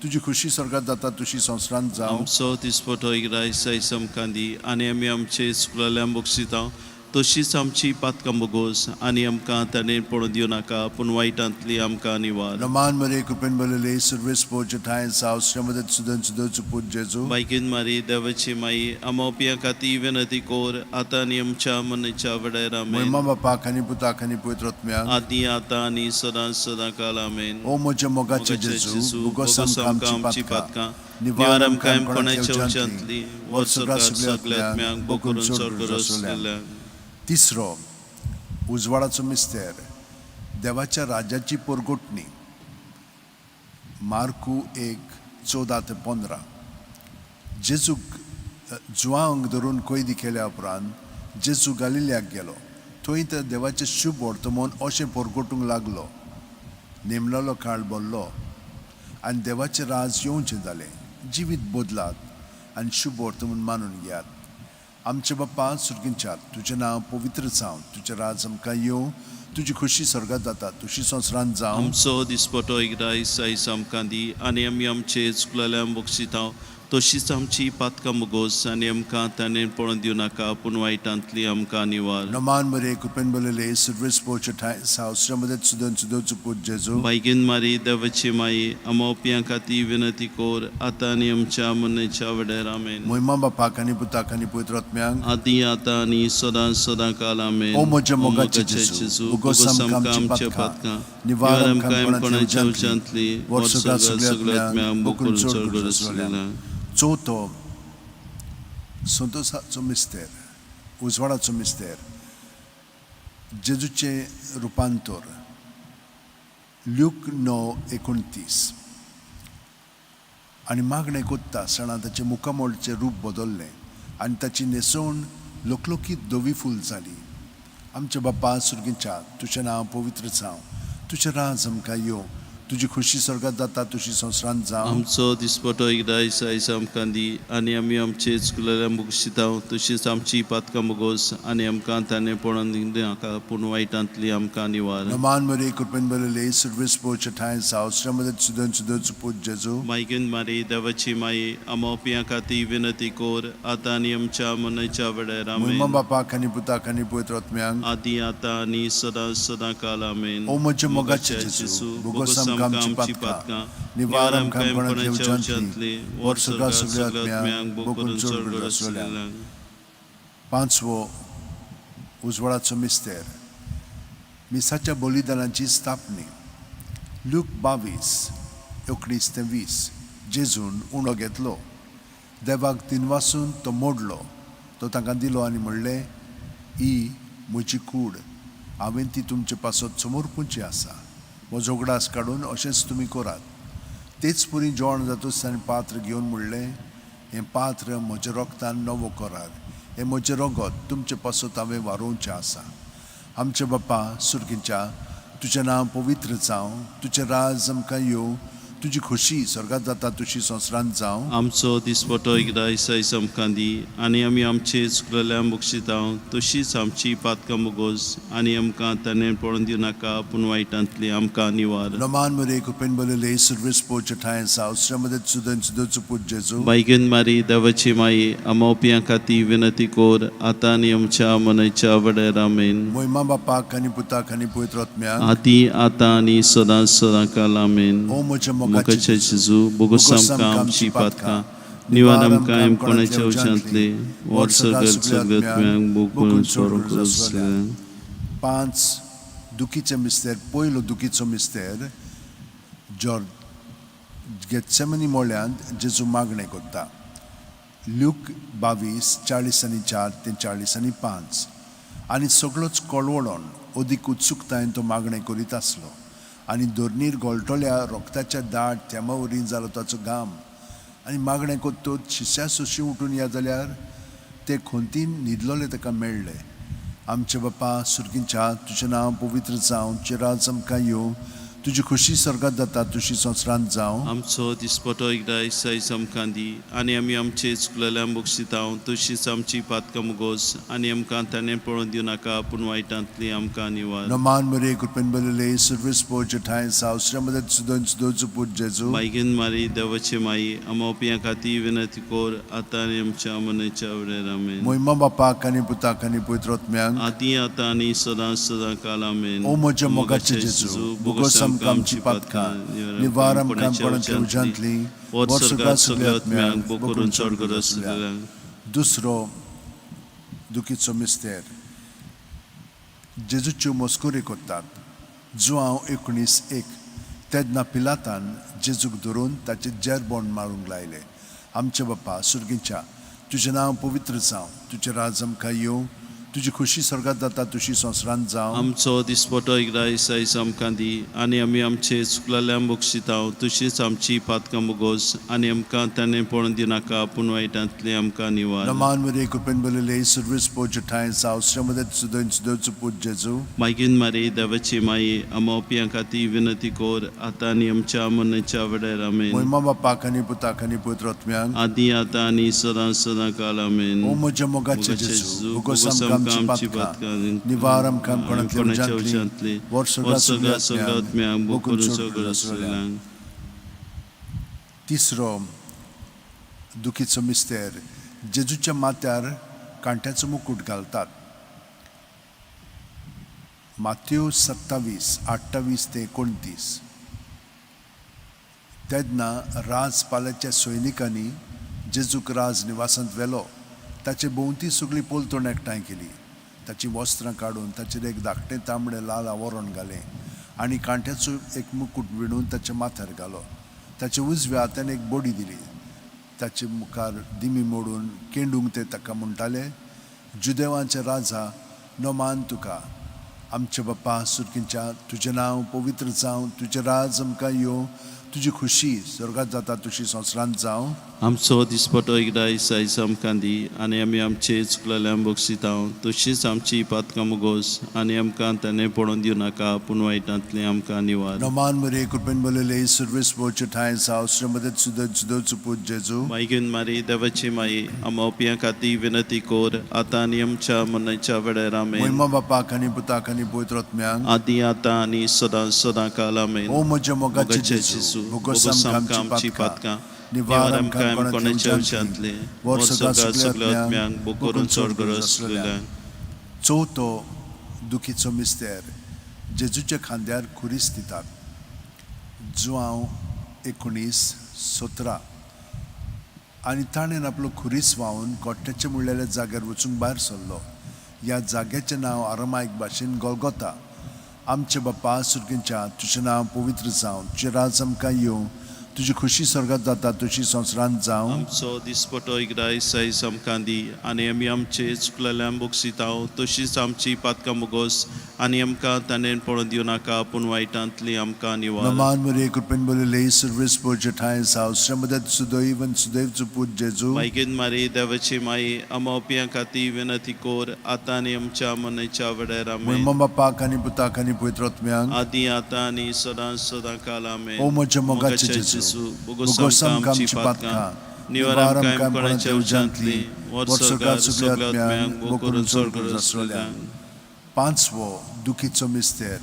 तुजी खुशी स्वर्गात जाता तशी संवसारांत जावं. आमचो दिसपटो एक रायस आयज आमकां दी आनी आमी आमचे चुकलेल्यांक बक्षिता तशीच आमची पातकां बोगोस आनी आमकां ताणें पडून दिवं नाका, पूण वायटांतली आमकां निवार. नमान मरे, कृपेन भरलेले, सर्वेस पोचे ठांय साव, श्रीमदत सुदन सुदोचो पूत जेजू. बायकीन मारी देवाची माई, आमोपिया खाती विनंती कोर, आतां आनी आमच्या मनाच्या वेळार. आमेन. म्हयमा बापाक आनी पुताक आनी पवित्र आत्म्याक. आदी आतां आनी सदां सदां काल. आमेन. ओ म्हज्या मोगाचे जेजू, भोगोस आमकां आमची पातकां, निवार आमकां कोणाच्या उच्यांतली, वर्सभर सगल्या आत्म्यांक बोकरून चड गरज आसलेल्यांक. तिसरो उजवाडाचो मिस्तेर, देवाच्या राज्याची परगटणी, मार्कू 1, 14 ते 15. जेजूक जुआंक धरून कैदी केल्या उपरांत जेजू गालिल्याक गेलो. थंय तर देवाचें शुभ वर्तमान अशें परगटूंक लागलो, नेमलेलो काळ भरलो आनी देवाचें राज येवचें जालें. जिवीत बदलात आनी शुभ वर्तमान मानून घेयात. आमचे बाप्पा सुर्गींच्या, तुजें नांव पवित्र जावं, तुजें राज आमकां येवं, तुजी खुशी स्वर्गात जाता तशी संवसारांत जावं. आमचो दिसपटो एक रायस आयज आमकां दी आनी आमी आमचे चुकलेल्यांक बक्षिता तशीच आमची पातकां मुगोस आनी आमकां ताणें पळोवन दिवं नाका, पूण वायटांतली आमकां निवार. नमान मरे, कृपेन भरलेले, सर्वेस पोचे ठांय साव, श्रीमदत सुदन सुदोचो पूत जेजू. बायगीन मारी देवाची माई, आमोपियां खातीर विनंती कोर, आतां आनी आमच्या मरणाच्या वेळार. आमेन. म्हयमा बापाक आनी पुताक आनी पवित्र आत्म्याक. आदी आतां आनी सदां सदां काल. आमेन. ओ म्हज्या मोगाचे जेजू, भोगोस आमकां आमची पातकां, निवार आमकां कोणाच्या उच्यांतली, वर्सभर सगल्या आत्म्यांक बोकून चड गरज आसलेल्यांक. चवथो संतोसाचो मिस्तेर, उजवाडाचो मिस्तेर, जेजूचें रुपांतर, ल्यूक 9, 29. आनी मागणें कोत्ता आसतना ताचें मुखामळचें रूप बदल्लें आनी ताची न्हेसवण लकलकीत धवी फूल जाली. आमच्या बाप्पा सुर्गींच्या, तुजें नांव पवित्र जावं, तुजें राज आमकां येवं, तुजी खुशी स्वर्गात जाता तशी संवसारांत जावं. आमचो दिसपटो एक दायज आयज आमकां दी आनी आमी आमचे चुकलेल्या बक्षिता तशीच आमची पातकां मुगोस आनी आमकां ताणें पळोवन नाका, पूण वायटांतली आमकां निवार. नमान मरे, कृपेन भरलेले, सर्वेस पोचे ठांय साव, श्रीमदत सुदन सुदोचो पूत जेजू. मायगीन मारी देवाची माई, आमोपियां खातीर विनंती कोर, आतां आनी आमच्या मरणाच्या वेळार. म्हयमा आमेन. बापाक आनी पुताक आनी पवित्र आत्म्याक. आदी आतां आनी सदां सदां काल. आमेन. ओ म्हज्या मोगाचे जेजू, भोगोस आमकां आमची पातकां, निवार आमकां कोणाच्या उच्यांतली, वर्सभर सगल्या आत्म्यांक बोकून चड गरज आसलेल्यांक. पांचवो उजवाडाचो मिस्तेर, मिसाच्या बलिदानाची स्थापणी, ल्यूक 22, 19 ते 20. जेजून उणो घेतलो, देवाक दिनवासून तो मोडलो, तो तांकां दिलो आनी म्हणलें, ही म्हजी कूड, हांवें ती तुमचे पासत समर्पूंची आसा. म्हजो उगडास काडून अशेंच तुमी करात. तेच परी जेवण जातूच ताणें पात्र घेवन म्हणलें, हें पात्र म्हज्या रोगतान नवो करार, हें म्हजें रगत तुमचे पासत हांवें वारोवचें आसा. आमचे बाप्पा सुर्गींच्या, तुजें नांव पवित्र जावं, तुजें राज आमकां येवं, तुजी खुशी स्वर्गात जाता तशी संवसारांत जावं. आमचो दिसपटो एक दायज आयज आमकां दी आनी आमी आमचे चुकलेल्या बक्षिता तशीच आमची पातकां मुगोस आनी आमकां ताणें पळोवन दिवं नाका, पूण वायटांतली आमकां निवार. नमान मरे, कृपेन भरलेले, सर्वेस पोचे ठांय साव, श्रीमदत सुदन सुदोचो पूत जेजू. बायगीन मारी देवाची माई, आमोपियां खातीर विनंती कोर, आतां आनी आमच्या मनाच्या वेळार. आमेन. म्हयमा बापाक आनी पुताक आनी पवित्र आत्म्याक. आदी आतां आनी सदां सदां काल. आमेन. ओ म्हज्या मोगाचे मोगाचे जेजू, बोगोस आमकां आमची पातकां, निवार आमकां कोणाच्या उच्यांतली, वर्सभर सगल्या आत्म्यांक बोकून चड गरज. पांच दुखीचे मिस्तेर. पयलो दुखीचो मिस्तेर, जॉर्ज गेत्सेमनी मोळ्यांत जेजू मागणें करता, ल्यूक 22, 44 ते 45. आनी सगळोच कळवळोन अदीक उत्सुकतायेन तो मागणें करीत आसलो. आनी धरणीर गळटल्या रगताच्या दाट थेंबा वरी जालो ताचो घाम. आनी मागणें कोत्तोच शिश्या सोशी उठून या जाल्यार ते खंतीन न्हिदलोले ताका मेळ्ळे. आमचे बापा सुर्गींच्या, तुजें नांव पवित्र जावं, तुजें राज आमकां येवं, तुजी खुशी स्वर्गात जाता तुशी संवसारांत जावं. आमचो दिसपटो एकदां आयज आमकां दी आनी आमी आमचे चुकलेल्यांक बक्षितांव तशीच आमची पातकां मुगोस आनी आमकां ताणें पळोवन दिवं नाका पूण वायटांतली आमकां निवार. नमान मरे कृपेन बरले सर्विस पोचे ठांय सावसऱ्या मदत सुदन सुदोचो पूत जेजू. मायगेन मारी देवाचे माई आमोपियां खातीर विनंती कोर आतां आनी आमच्या मनाच्या वेळार. आमेन. मोहिमा बापाक आनी पुताक आनी पवित्र आत्म्यांक, आदी आतां आनी सदां सदां काल. आमेन. ओ म्हज्या मोगाचे जेजू, भोगोस आमकां आमची पातकां, निवार आमकां कोणाच्या उज्यांतली, वर स्वर्गात सगळ्या आत्म्यांक बोकरून चड गरज आसलेल्यांक. दुसरो दुखीचो मिस्तेर, जेजूच्यो मस्कुरी करतात. जुआंव 19:1. तेन्ना पिलातान जेजूक धरून ताचे जेरबोण मारूंक लायले. आमचे बापा सुर्गीच्या, तुजें नांव पवित्र जावं, तुजें राज आमकां येवं, तुजी खुशी स्वर्गात जाता तुशी संवसारांत जावं. आमचो दिसपटो एकदां आयज आमकां दी आनी आमी आमचे चुकलेल्यांक बक्षितांव तशीच आमची पातकां मुगोस आनी आमकां ताणें पळोवन दिनाका पूण वायटांतली आमकां निवार. नमान मरे कृपेन बरले सर्विस पोचे ठांय सावसऱ्या मदत सुदन सुदोचो पूत जेजू. मागीर मारी देवाची माई आमोपियां खातीर विनंती कोर आतां आनी आमच्या मरणाच्या वेळार. आमेन. मोहिमा बापाक आनी पुताक आनी पवित्र आत्म्यांक, आदी आतां आनी सदां सदां काल. आमेन. ओ म्हज्या मोगाचे जेजू, भोगोस आमकां आमची पातकां, निवार आमकां कोणांतल्या उज्यांतली, वर स्वर्गात सगळ्या आत्म्यांक बोकरून चड गरज आसलेल्यांक. तिसरो दुखीचो मिस्तेर, जेजूच्या माथ्यार कांट्याचो मुकूट घालतात. मात्यो 27:28 ते 29. तेन्ना राजपालाच्या सैनिकांनी जेजूक राज निवासांत व्हेलो. ताचे भोंवती सगळी पलतण एकठांय केली. ताचीं वस्त्रां काडून ताचेर एक धाकटें तांबडें लाल आवरण घालें आनी कांट्याचो एक मुकूट विणून ताच्या माथ्यार घालो. ताच्या उजव्या हातान एक बडी दिली. ताचे मुखार दिमी मोडून केंडूंक ते ताका म्हणटाले, जुदेवांचे राजा, नमान तुका. आमचे बाप्पा सुर्कींच्या, तुजें नांव पवित्र जावं, तुजें राज आमकां येवं, तुजी खुशी स्वर्गात जाता तुशी संवसारांत जावं. आमचो दिसपटो एकदां आयज आमकां दी आनी आमी आमचे चुकलेल्यांक बक्षितांव तशीच आमची पातकां मुगोस आनी आमकां ताणें पळोवन दिवं नाका पूण वायटांतली आमकां निवार. नमान मरे कृपेन बरले सर्विस पोचे ठांय सावसऱ्या मदत सुदन सुदोचो पूत जेजू. मागीर मारी देवाची माई आमोपियां खातीर विनंती कोर आतां आनी आमच्या मरणाच्या वेळार. आमेन. मोहिमा बापाक आनी पुताक आनी पवित्र आत्म्यांक, आदी आतां आनी सदां सदां काल. आमेन. ओ म्हज्या मोगाचे मोगाचे जेजू, जेजू, भोगोस भोगोस आमकां आमची पातकां, निवार आमकां कोणाच्या उज्यांतली, उज्यांतली, वर वर स्वर्गात सगळ्या सगळ्या आत्म्यांक आत्म्यांक बोकरून चड गरज आसलेल्यांक. चवथो दुखीचो मिस्तेर, जेजूच्या खांद्यार खुरीस दितात. जुआंव 19:17. आनी ताणें आपलो खुरीस व्हांवन कोट्ट्याच्या म्हणलेल्या जाग्यार वचूंक भायर सरलो. ह्या जाग्याचें नांव आरामायक भाशेन गोलगोता. आमचे बाप्पा सुर्गींच्या, तुजें नांव पवित्र जावं, तुजें राज आमकां येवं, तुजी खुशी स्वर्गात जाता तुशी संवसारांत जावं. आमचो दिसपटो एकदां आयज आमकां दी आनी आमी आमचे चुकलेल्यांक बक्षितांव तशीच आमची पातकां मुगोस आनी आमकां ताणें पळोवन दिवं नाका पूण वायटांतली आमकां निवार. नमान मरे कृपेन बरले सर्विस पोचे ठांय सावसऱ्या मदत सुदैव आनी सुदैवचो पूत जेजू. मागीर मारी देवाची माई आमोपियां खातीर विनंती कोर आतां आनी आमच्या मरणाच्या वेळार. आमेन. मोहिमा बापाक आनी पुताक आनी पवित्र आत्म्यांक, आदी आतां आनी सदां सदां काल. आमेन. ओ म्हज्या मोगाचे जेजू, भोगोस आमकां आमची पातकां, निवार आमकां कोणाच्या उज्यांतली, वर स्वर्गात सगळ्या आत्म्यांक बोकरून चड गरज आसलेल्यांक. पांचवो दुखीचो मिस्तेर,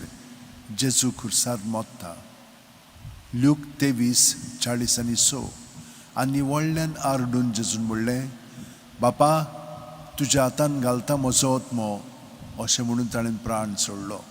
जेजू खुर्सार मोत्ता. ल्यूक 23:46. आनी व्हडल्यान आरडून जेजून म्हणलें, बापा, तुज्या हातान घालता म्हजो आत्मो. अशें म्हणून ताणें प्राण सोडलो.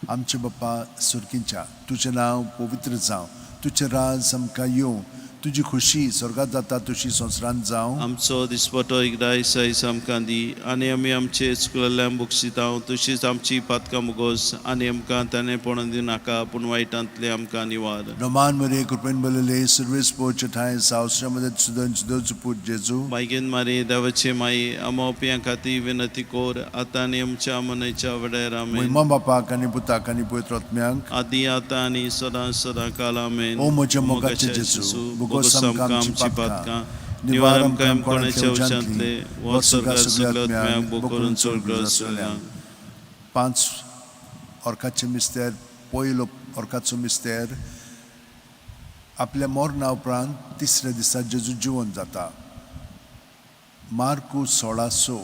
आमचे बाप्पा सुर्कींच्या, तुजें नांव पवित्र जावं, तुजें राज आमकां येवं, तुजी खुशी स्वर्गात जाता तशी संवसारांत जावं. आमचो दिसपटो एकदां आयज आमकां दी आनी आमी आमचे चुकलेल्यांक बक्षितांव तशीच आमची पातकां मुगोस आनी आमकां ताणें पणून दिवनाका पूण वायटांतलें आमकां निवार. नमान मरे कृपेन बरलेले सर्वेस पोचे ठांय सावसऱ्या मदत सुदन सुदोचो पूत जेजू. मागीर मारी देवाची माई आमोपियां खातीर विनंती कोर आतां आनी आमच्या मनाच्या वेळार. आमेन. महिमा बापाक आनी पुताक आनी पवित्र आत्म्याक. आदी आतां आनी सदां सदां काल. आमेन. ओ म्हज्या मोगाचे जेजू, बोगोस आमकां आमची पातकां, निवार आमकां कोणाच्या उच्चांतले व स्वर्गार सगल्या आत्म्यांक बोकरून चड आसलेल्या. पांच ऑर्काचे मिस्तेर. पयलो ऑर्काचो मिस्तेर, आपल्या मरणा उपरांत तिसऱ्या दिसा जेजू जिवन जाता. मार्कू 16:6.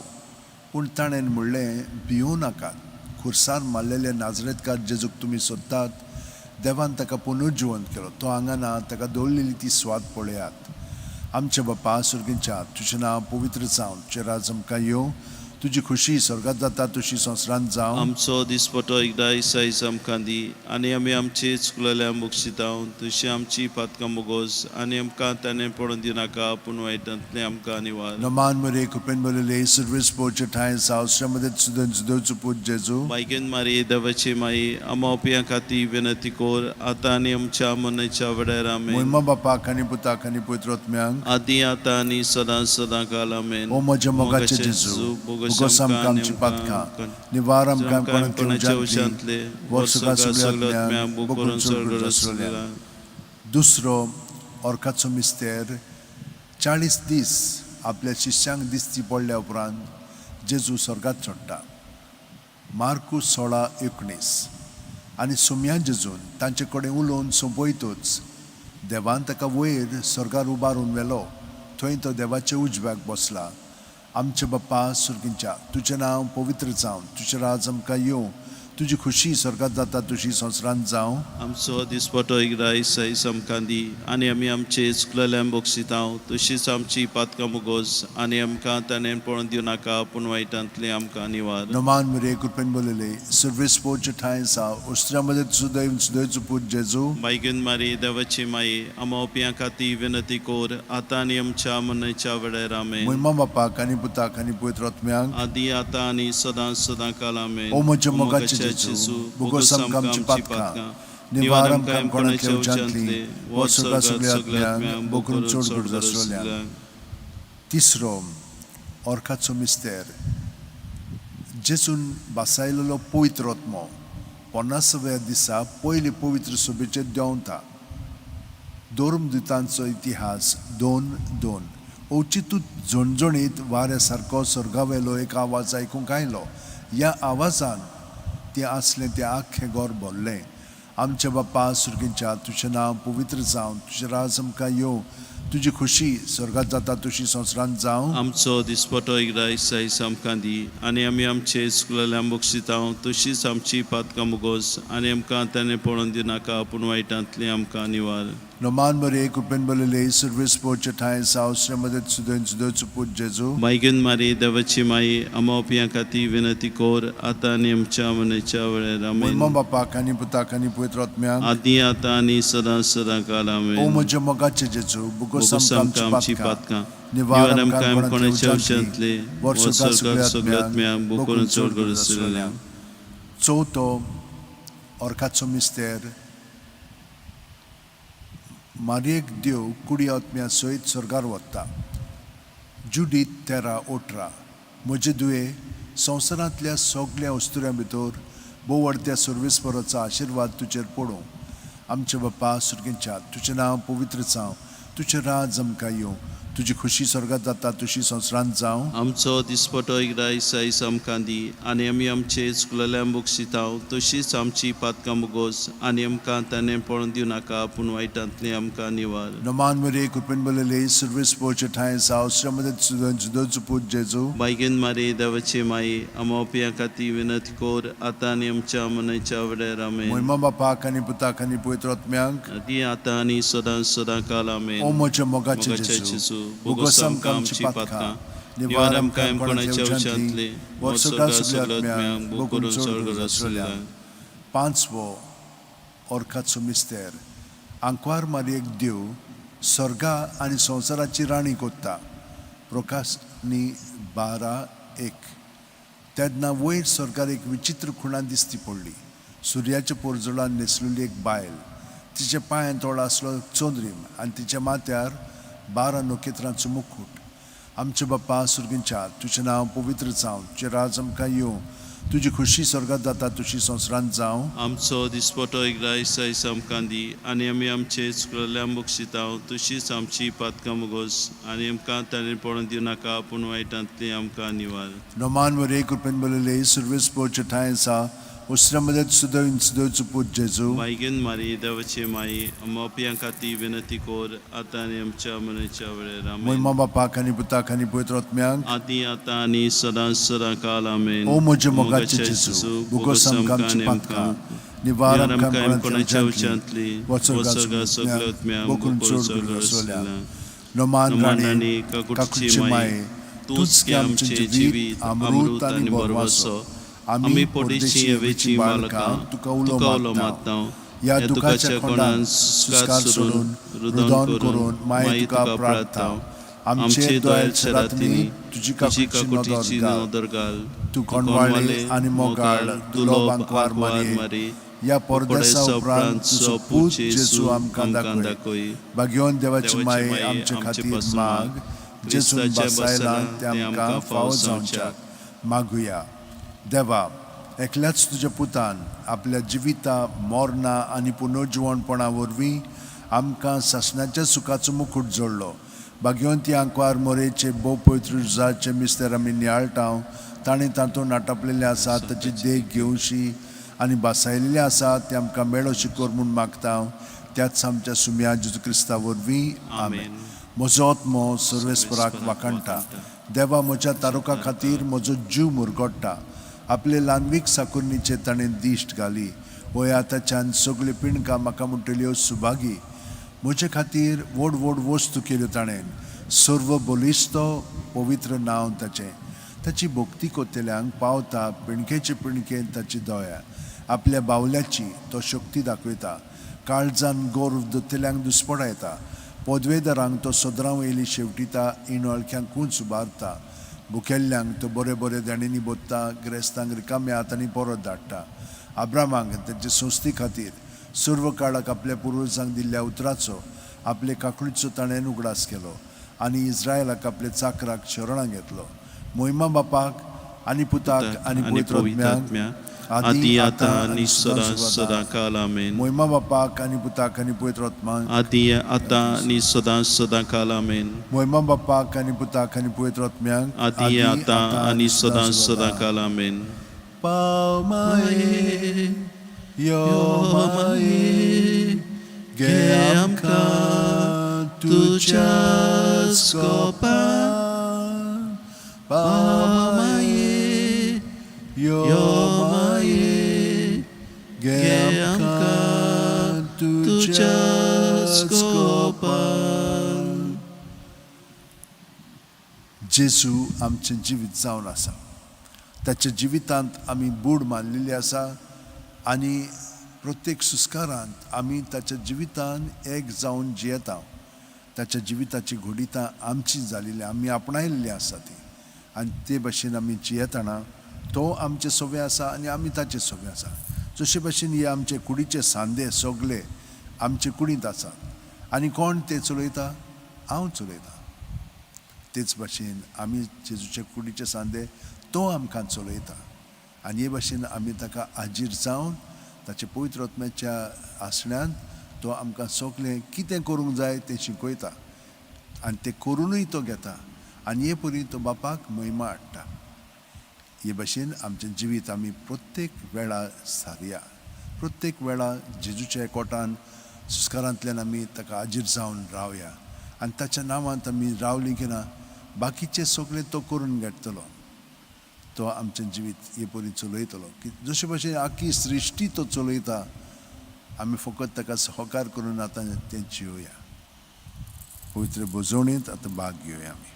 पूण ताणें म्हणलें, भियों नाकात, खुर्सार मारलेले नाजरेतकार जेजूक तुमी सोदतात. देवान ताका पुनर्जिवंत केलो. तो हांगा ना, ताका दवरलेली ती स्वाद पळयात. आमचे बापा सर्गींच्या, तुजें नांव पवित्र जावं, तुजें राज आमकां येवं, तुजी खुशी स्वर्गात जाता तशी संवसारांत जावं. आमचो दिसपटो एकदां आयज आमकां दी आनी आमी आमचे चुकलेल्यांक बक्षितांव तशी आमची पातकां मुगोस आनी आमकां ताणें पडून दिनाका पूण वायटांतलें आमकां निवार. नमान मरे कृपेन बरलेले सर्वेस पोचे ठांय सावसऱ्या मदत सुदन सुदोचो पूत जेजू. मायगेन मारी देवाची माई आमोपियां खातीर विनंती कोर आतां आनी आमच्या मनाच्या वेळार. आमेन. महिमा बापाक आनी पुताक आनी पवित्र आत्म्यांक. आदी आतां आनी सदां सदां काल. आमेन. ओ म्हज्या मोगाचे जेजू, बोगोस आमकां आमची पातकां, निवार आमकां कोणाच्या उज्यांतली, वर्सुका सगल्या आत्म्यांक बोकरून चड आसलेल्या. दुसरो ऑर्काचो मिस्तेर, 40 दीस आपल्या शिष्यांक दिसती पडल्या उपरांत जेजू स्वर्गात चडटा. मार्कू 16:19. आनी सोमया जेजून तांचे कडेन उलोवन सोंपयतूच देवान ताका वयर स्वर्गार उबारून व्हेलो, थंय तो देवाच्या उजव्याक बसला. आमचे बाप्पा सुर्गींच्या, तुजें नांव पवित्र जावं, तुजें राज आमकां येवं, तुजी खुशी स्वर्गात जाता तशी संवसारांत जावं. आमचो दिसपटो एकदां आयज आमकां दी आनी आमी आमचे चुकलेल्यांक बक्षितांव तशीच आमची पातकां मुगोस आनी आमकां ताणें पळोवन दिवनाका पूण वायटांतलें आमकां निवार. नमान मरे कृपेन बोलले सर्वेस पोचे ठांय साव उस्त्र्या मदत सुदैव सुदैवचो पूत जेजू. मायगेन मारी देवाची माई आमोपियां खातीर विनंती कोर आतां आनी आमच्या मनाच्या वेळार. आमेन. महिमा बापाक आनी पुताक आनी पवित्र आत्म्यांक. आदी आतां आनी सदां सदां काल. आमेन. ओ म्हज्या मोगाचे जेजू, बोगोस आमकां आमची पातकां, निवार आमकां कोणाच्या उज्यांतली, व स्वर्गा सगल्या आत्म्यांक बोकरून चड गरज आसलेल्या. तिसरो ऑर्काचो मिस्तेर, जेजून बासायलेलो पवित्र आत्मो 50व्या दिसा पयले पवित्र सभेचेर देंवता. धर्मदुतांचो इतिहास 2:2. अवचितूच झणझणीत वाऱ्या सारको स्वर्गावेलो एक आवाज आयकूंक आयलो. ह्या आवाजान तें आसलें तें आख्खें घर भरलें. आमच्या बाप्पा सुर्गींच्या, तुजें नांव पवित्र जावं, तुजें राज आमकां येवं, तुजी खुशी स्वर्गात जाता तशी संवसारांत जावं. आमचो दिसपटो एकदां आयज आमकां दी आनी आमी आमचे चुकलेल्यांक बक्षितांव तशीच आमची पातकां मुगोस आनी आमकां ताणें पळोवन दिनाका पूण वायटांतलें आमकां निवार. नमान मरे कृपेन बरलेले सर्वेस पोचे ठांय सावसऱ्या मदत सुदैव सुदैवचो पूत जेजू. मायगेन मारी देवाची माई आमोपियां खातीर विनंती कोर आतां आनी आमच्या मनाच्या वेळार. महिमा आमेन. बापाक आनी पुताक आनी पवित्र आत्म्यांक. आदी आतां आनी सदां सदां काल. ओ आमेन. म्हज्या मोगाचे जेजू, बोगोस बोगोस आमकां आमकां आमची आमची पातकां, पातकां, निवार निवार आमकां आमकां कोणाच्या कोणाच्या उज्यांतली, उच्चांतले वर्सुका सगल्या सगल्या आत्म्यांक आत्म्यांक बोकरून बोकरून चड चड गरज गरज आसलेल्या. आसलेल्या. चवथो ऑर्काचो मिस्तेर, मारयेक देव कुडी आत्म्या सयत स्वर्गार वता. जुडीत 13:18. म्हजे दुये, संवसारांतल्या सगल्या अस्तुऱ्यां भितर बोवडत्या सर्वेस्पराचो आशिर्वाद तुजेर पडूं. आमचे बाप्पा सुर्गींच्या, तुजें नांव पवित्र जावं, तुजें राज आमकां येवं, तुजी खुशी स्वर्गात जाता तशी संवसारांत जावं. आमचो दिसपटो एकदां आयज आमकां दी आनी आमी आमचे चुकलेल्यांक बक्षितांव तशीच आमची पातकां मुगोस आनी आमकां ताणें पळोवन दिवनाका पूण वायटांतलें आमकां निवार. नमान मरे कृपेन बरलेले सर्वेस पोचे ठांय सावसऱ्या मदत सुदन सुदोचो पूत जेजू. मायगेन मारी देवाची माई आमोपियां खातीर विनंती कोर आतां आनी आमच्या मनाच्या वेळार. आमेन. महिमा बापाक आनी पुताक आनी पवित्र आत्म्यांक. आदी आतां आनी सदां सदां काल. आमेन. ओ म्हज्या मोगाचे मोगाचे जेजू, जेजू, बोगोस आमकां आमची पातकां, निवार आमकां कोणाच्या उज्यांतली, वर्सुका सगल्या आत्म्यांक बोकरून चड गरज आसलेल्या. पांचवो ऑर्काचो मिस्तेर, आंकवार मारयेक देव सर्गा आनी संवसाराची राणी कोत्ता. प्रकाशनी 12:1. तेन्ना वयर सर्गार एक विचित्र खुणा दिसती पडली. सुर्याच्या पोरजोळान न्हेसलेली एक बायल, तिच्या पांयान तोडो आसलो चंद्रीम आनी तिच्या माथ्यार 12 नखेत्रांचो मुकूट. आमचे बाप्पा सुर्गींच्या, तुजें नांव पवित्र जावं, तुजें राज आमकां येवं, तुजी खुशी स्वर्गात जाता तुशी संवसारांत जावं. आमचो दिसपटो एक आयज आयज आमकां दी आनी आमी आमचे चुकलेल्या बक्षितांव तशीच आमची पातकां मुगोस आनी आमकां ताणें पडून दिवं नाका पूण वायटांतली आमकां निवार. नोमान वरे कृपेन बरयले सुर्वेस पोचे ठांय आसा उसऱ्या मदत सुदैव सुदैवचो पूत जेजू. मायगेन मारी देवाची माई मोपयां खातीर विनंती कोर आतां आनी आमच्या मरणाच्या वेळेर. आमेन. मोहिमा बापाक आनी पुताक आनी पवित्र आत्म्याक आदी आतां आनी सदां सदां काल. आमेन. ओ म्हज्या मोगाचे जेजू, भोगोस आमकां आमची पातकां, निवार आमकां कोणाच्या उच्चांतली, वचोगा सगल्या आत्म्यांक, बोकून बोकून चड चड आसल्या. नोमान राणी काकुटची माई, तूंच की आमचें जिवीत अमृत आनी बरवासो. आमी परदेशी येवेची बालकां तुका उलो मारता. ह्या दुखाच्या खोंडान सुस्कार सोडून रुदन करून माई तुका प्रार्थता. आमचे दोळे रातनी तुजी काकुटची नदर घाल. तूं कोणवाळे आनी मोगाळ दुलोब आंकवार मारी, ह्या परदेसा उपरांत तुजो पूत जेजू आमकां दाखय. भाग्यवंत देवाची माये आमचे खातीर माग, जेजून बसायला ते आमकां फावो जावच्याक. मागुया. देवा, एकल्याच तुज्या पुतान आपल्या जिविता मरणा आनी पुनर्जिवणपणा वरवीं आमकां सासणाच्या सुखाचो मुकूट जोडलो. भाग्यवंती आंकवार मोरेचे भोव पवित्र रुजाचे मिस्तर आमी नियाळटा. ताणें तातूंत नाटपलेलें आसा ताची देख घेवशी आनी बासायलेलें आसा तें आमकां मेळोशी कर म्हूण मागता, त्याच आमच्या सुम्या जेजू क्रिस्ता वरवीं. आमेन. म्हजो आत्मो सर्वेस्पराक वाखाणटा. देवा म्हज्या तारुका खातीर म्हजो जीव मुरगोडटा. आपले ल्हानवीक साकुर्नीचे ताणें दिश्ट घाली. वय आतांच्यान सगळ्यो पिणकां म्हाका म्हणटल्यो सुभागी. म्हजे खातीर व्हड व्हड वस्तू केल्यो ताणें. सर्व बलिश्त पवित्र नांव ताचें. ताची भक्ती कोत्तल्यांक पावता पिणकेचे पिणकेन ताची दया. आपल्या बावल्याची तो शक्ती दाखयता. काळजान गोर दोतल्यांक दुस्पडायता. पदवेदारांक तो सदरां वयली शेवटिता. इणोळख्यांक कूंच उबारता. भुकेल्ल्यांक तो बरे बरे देणेंनी बोत्ता. गिरेस्तांक रिकाम्या हातांनी परत धाडटा. आब्रामाक तांचे संस्थे खातीर सर्व काळाक आपल्या पुर्वजांक दिल्ल्या उतराचो आपले काकुळीचो ताणें उगडास केलो आनी इस्रायलाक आपले चाकराक शरणां घेतलो. मोहिमा बापाक आनी पुताक आनी पवित्र आत्म्याक, आदी आतां आनी सदां सदां काल. आमेन. मोहिमा बापाक आनी पुताक आनी पवित्र आत्म्याक, आदी आतां आनी सदां सदां काल. आमेन. मोहिमा बापाक आनी पुताक आनी पवित्र आत्म्याक, आदी आतां आनी सदां सदां काल. आमेन. पाव माये यो माये गे आमकां तुज्याच कोपान. पाव माये यो माये गे आमकां तुज्याच कोपान. जेजू आमचें जिवीत जावन आसा. ताच्या जिवितांत आमी बूड मारलेली आसा आनी प्रत्येक सुस्कारांत आमी ताच्या जिवितान एक जावन जियेता. ताच्या जिविताची घडितां आमची जालेली, आमी आपणायल्ली आसा ती, आनी ते भाशेन आमी जियेतना तो आमचे सवे आसा आनी आमी ताचे सवे आसा. जशे भाशेन हे आमचे कुडीचे सांदे सगळे आमचे कुडींत आसात आनी कोण ते चलयता? हांव चलयता. तेच भाशेन आमी जेजूचे कुडीचे सांदे तो आमकां चलयता आनी हे भाशेन आमी ताका हाजीर जावन ताच्या पवित्र आत्म्याच्या आसण्यान तो आमकां सगळें कितें करूंक जाय तें शिकयता आनी तें करुनूय तो घेता आनी हे परी तो बापाक महिमा हाडटा. हे भाशेन आमचें जिवीत आमी प्रत्येक वेळा सारया. प्रत्येक वेळा जेजूच्या एकवटान सुस्कारांतल्यान आमी ताका हाजीर जावन रावया आनी ताच्या नांवांत आमी रावलीं की ना बाकीचें सगळें तो करून घेतलो. तो आमचें जिवीत हे परी चलयतलो की जशे भाशेन आख्खी सृश्टी तो चलयता. आमी फकत ताका सहकार करून आतां तें जियोया. पवित्र भोजवणेंत आतां भाग घेवया आमी.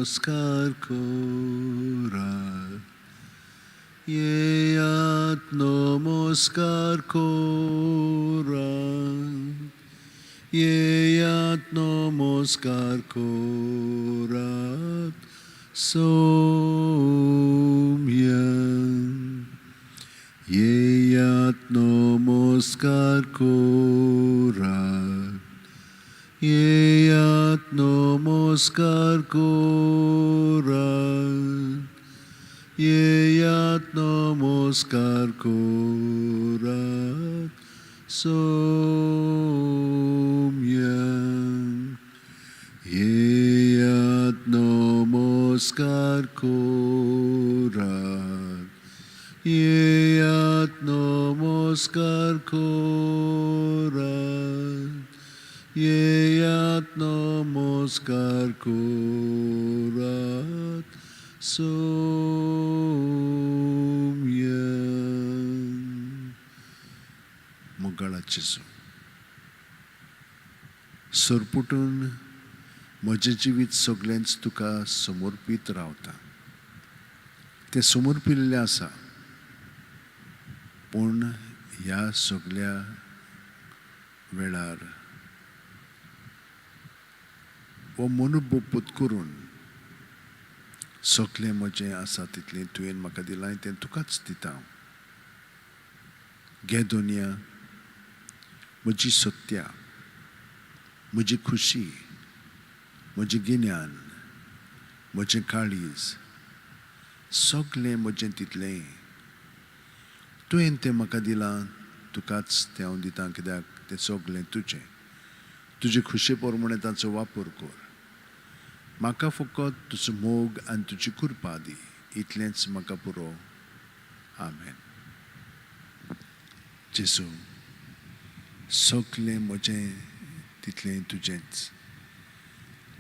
नमस्कार करात, येयात नमस्कार करात, येयात नमस्कार करात सोम्या, येयात नमस्कार करात, येयात नमस्कार करात, येयात नमस्कार करात सोम्या, येयात नमस्कार करात, येयात नमस्कार करात, येयात नमस्कार करात सोम्या. मोगाळा जेजू, सरपुटून म्हजें जिवीत सगळेंच तुका समर्पीत रावता, तें समर्पिल्लें आसा, पूण ह्या सगळ्या वेळार हो मनोभूत करून सगळें म्हजें आसा तितलें तुवें म्हाका दिलां तें तुकाच दिता. घे दुनिया म्हजी सत्या, म्हजी खुशी, म्हजें गिन्यान, म्हजें काळीज, सगळें म्हजें तितलें तुवें तें म्हाका दिलां, तुकाच तें हांव दितां, कित्याक तें सगळें तुजें. तुजे खुशे प्रमाणे ताचो वापर कर. म्हाका फकत तुजो मोग आनी तुजी कृपा दी, इतलेंच म्हाका पुरो. आमेन. जेजू, सगळें म्हजें तितलें तुजेंच,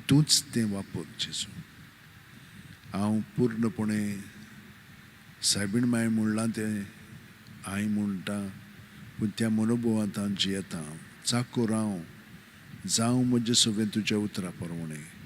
तूंच तें वापर जेजू. हांव पूर्णपणे सायबीण माय म्हणलां तें हांव म्हणटा, पूण त्या मनोभवांत हांव जियेता. चाकूर हांव जावं म्हजें सगळें तुज्या उतरा प्रमाणें.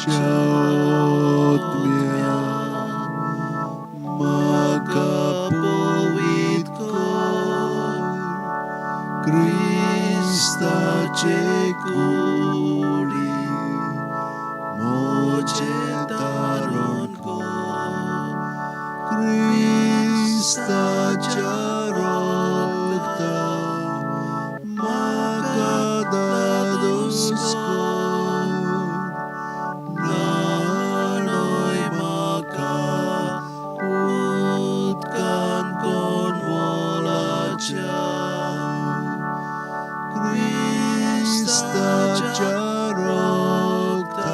आत्म्या म्हाका पवित्र कर, क्रिस्ताचे कुडी म्हजें तारण कर, क्रिस्ताच्या रक्तान म्हाका धादोस कर, न्हाणय म्हाका उदकान कोणवलाच्या, क्रिस्ताच्या रक्तान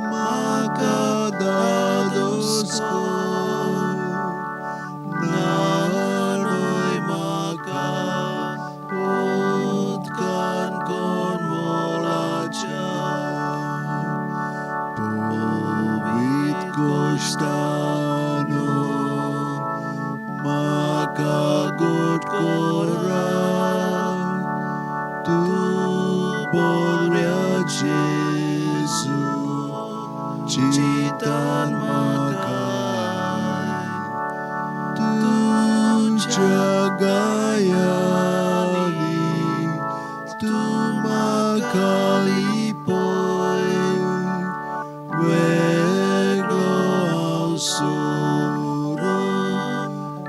म्हाका धादोस कर, न्हाणय म्हाका उदकान कोणवलाच्या, पवित्र गोश्तानो म्हाका गोड करा, तूं बऱ्या जेजू चिंतान म्हाका, तुज्या गायांनी तूं म्हाका लिपय, वेगळो हांव सोरूंक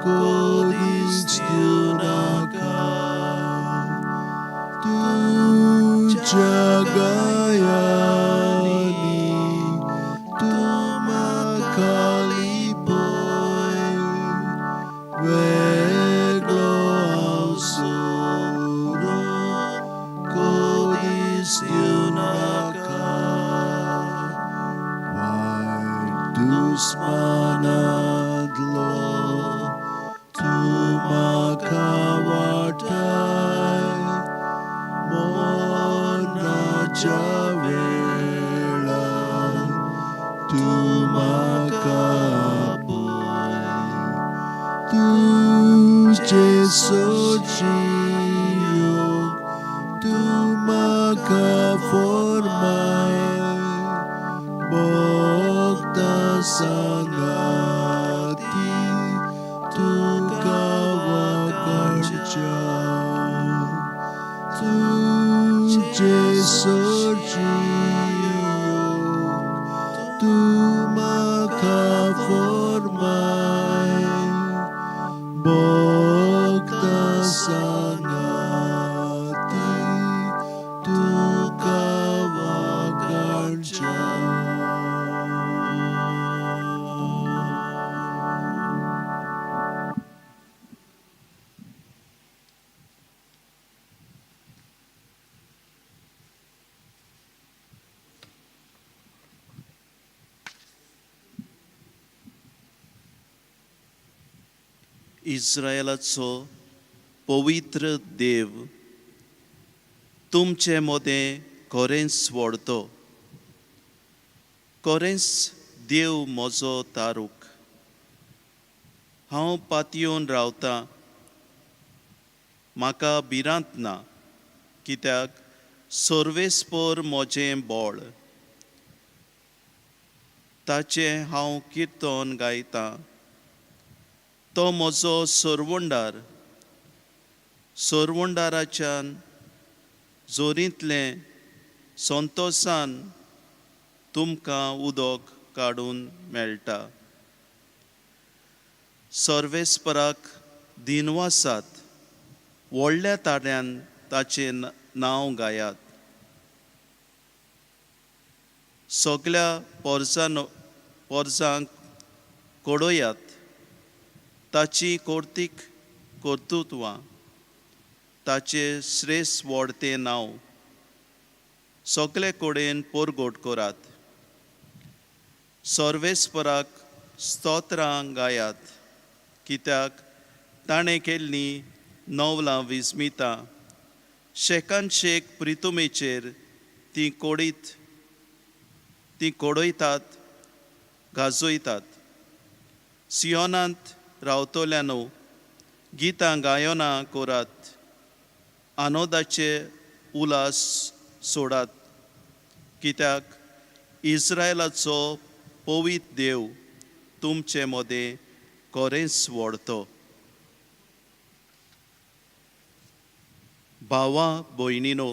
कदीच दिवनाका, तुज्या गायांनी तूं म्हाका लिपय, वेगळो हांव सोरूंक कदीच दिवनाका, वायट दुस्मानांतलो तूं म्हाका वाटाय, मरणाच्या वेळार तूं म्हाका आपय, तुजें सोचियो तूं म्हाका फॉर्माय, भक्तां सांगाती तुका वाखाणच्या, तुजें सोचियो तूं म्हाका फॉर्माय, भक्तां सांगाती तुका वाखाणच्या. इस्रायलाचो पवित्र देव तुमचे मदें खरेंच व्हडतो, खरेंच देव म्हजो तारूक. हांव पातयेवन रावतां, म्हाका भिरांत ना, कित्याक सर्वेस्पर म्हजें बळ, ताचें हांव किर्तन गायतां. तो म्हजो सरवंडार, सरवंडाराच्यान जोरींतलें संतोसान तुमकां उदक काडून मेळटा. सर्वेस्पराक दिनवासात, व्हडल्या ताळ्यान ताचें नांव गायात. सगल्या पोरजांक कडोयात ताची कर्तीक कर्तृत्वां, ताचें श्रेश्ठ व्हडतें नांव सगले कडेन परगट करात. सर्वेस्पराक स्तोत्रां गायात, कित्याक ताणें केल्लीं नवलां विस्मितां, शेकान शेक प्रितुमेचेर ती कोडीत ती कोडयतात गाजयतात. सियोनांत रावतल्यानो गितां गायनां करात, आनंदाचे उल्हास सोडात, कित्याक इस्रायलाचो पवीत देव तुमचे मदें खरेंच व्हड तो. भावा भयणीनो,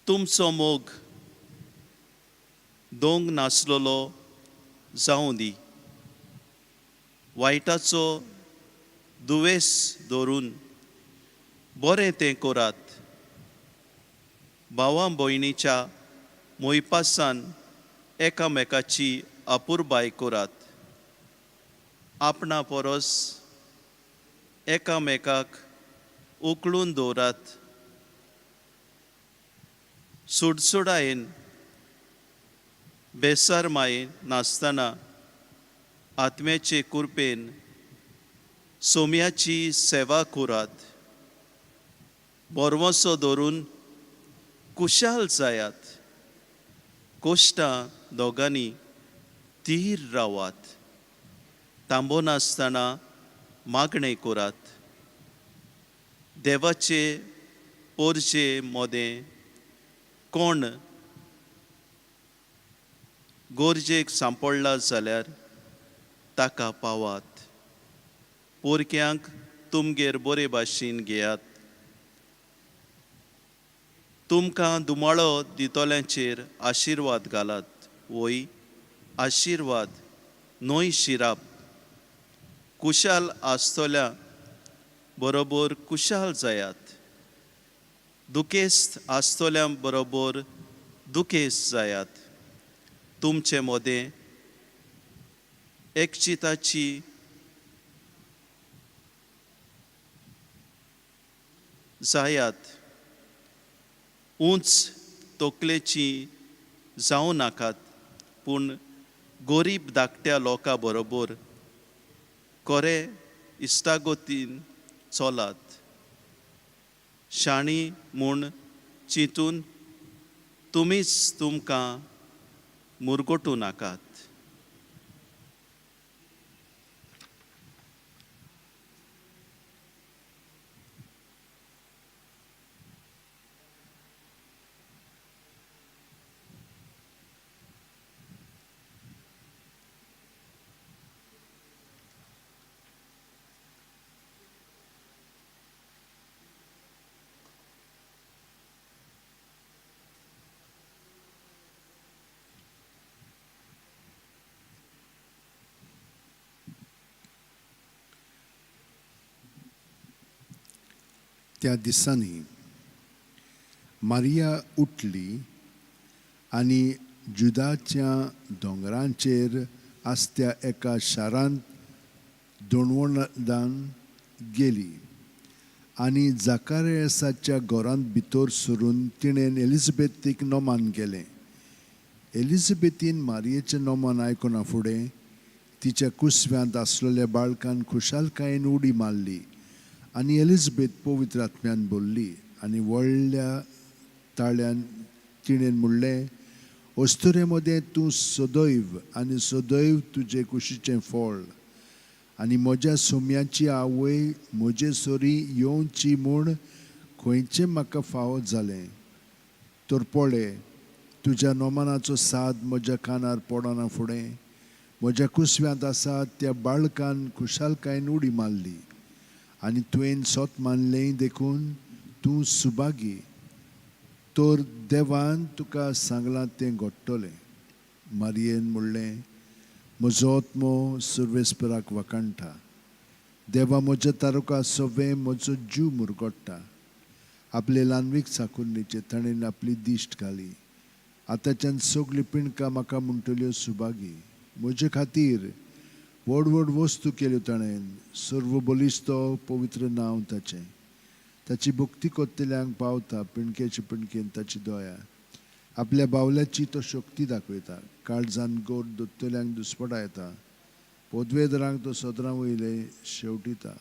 तुमचो मोग दोंग नासलेलो जावं दी. वायटाचो दुवेस धरून बरें तें करात. भावा भयणीच्या मोयपासान एकामेकाची अपुरबाय करात. आपणा परस एकामेकाक उकलून दवरात. सुडसुडायेन बेसरमाये नासतना आत्म्याचे कुरपेन सोम्याची सेवा करात. बरवसो धरून कुशाल जायात. कोश्टां दोगांनी धीर रावात. थांबनासतना मागणें करात. देवाचे पोरजे मदें कोण गरजेक सांपडला जाल्यार ताका पावात. पोरक्यांक तुमगेर बरे भाशेन घेयात. तुमकां दुमाळो दितल्यांचेर आशिर्वाद घालात, वय आशिर्वाद न्हय शिराप. कुशाल आसतल्या बरोबर कुशाल जायात. दुखेस्त आसतल्या बरोबर दुखेस्त जायात. तुमचे मदें एकचिताची जायात. उंच तकलेची जावं नाकात, पूण गरीब धाकट्या लोकां बरोबर खरे इश्टागतीन चलात. शाणी म्हूण चिंतून तुमीच तुमकां मुरगटूं नाकात. त्या दिसांनी मारिया उठली आनी जुदाच्या दोंगरांचेर आसत्या एका शारांत दोणवणान गेली आनी जाकारियासाच्या घरांत भितर सरून तिणें एलिझाबेथीक नोमान केलें. एलिझाबेथीन मारियेचें नोमान आयकना फुडें तिच्या कुसव्यांत आसलेल्या बाळकान खुशालकायेन उडी मारली आनी एलिझाबेथ पवित्र आत्म्यान भरली आनी व्हडल्या ताळ्यान तिणें म्हणलें, अस्तुरे मदें तूं सदैव आनी सदैव तुजे कुशीचें फळ आनी म्हज्या सोम्याची आवय म्हजे सरी येवची म्हूण खंयचें म्हाका फावो जालें. तर पळय, तुज्या नोमानाचो साद म्हज्या कानार पडना फुडें म्हज्या कुसव्यांत आसा त्या बाळकान खुशालकायेन उडी मारली आनी तुवें सत मानलें देखून तूं सुभागी. तर देवान तुका सांगलां तें घडटलें. मारियेन म्हणलें, म्हजो आत्मो सर्वेस्पराक वाखाणटा. देवा म्हज्या तारुका सवें म्हजो जीव मुरगट्टा. आपले ल्हानवीक चाकुरणीचेर ताणें आपली दिश्ट घाली. आतांच्यान सगळीं पिंडकां म्हाका म्हणटल्यो सुभागी. म्हजे खातीर व्हड व्हड वस्तू केल्यो ताणें. सर्व बलिश्त पवित्र नांव ताचें. ताची भक्ती करतल्यांक पावता पिंडकेचे पिंडकेन ताची दया. आपल्या बावल्याची तो शक्ती दाखयता. काळजान गोड दोत्तल्यांक दुस्पटा येता. पदवेदरांक तो सदरां वयले शेवटिता.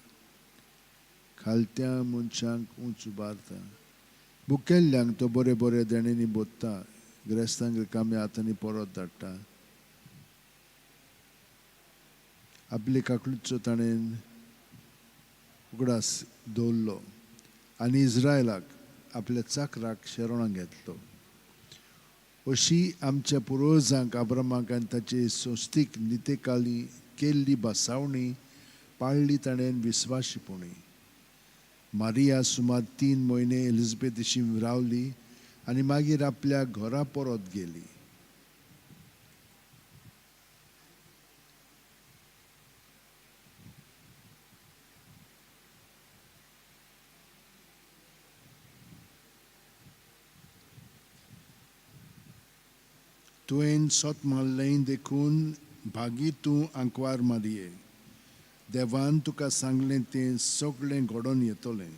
खालत्या मनशांक उंच उबारता. बुकेल्ल्यांक तो बरे बरे देणेंनी बोत्ता. गिरेस्तांक रिकाम्या हातांनी परत धाडटा. आपले काकलूचो ताणें उगडास दवरलो आनी इस्रायलाक आपल्या चाकराक शेरणां घेतलो. अशी आमच्या पुर्वजांक आब्रामाक आनी ताचे संस्थीक नितेकाली केल्ली भासावणी पाळ्ळी ताणें विस्वाशीपणी. मारिया सुमार 3 म्हयने एलिझाबेथीशी रावली आनी मागीर आपल्या घरा परत गेली. तुवें सत मारलें देखून भागी तूं आंकवार मारये. देवान तुका सांगलें तें सगळें घडोवन येतलें.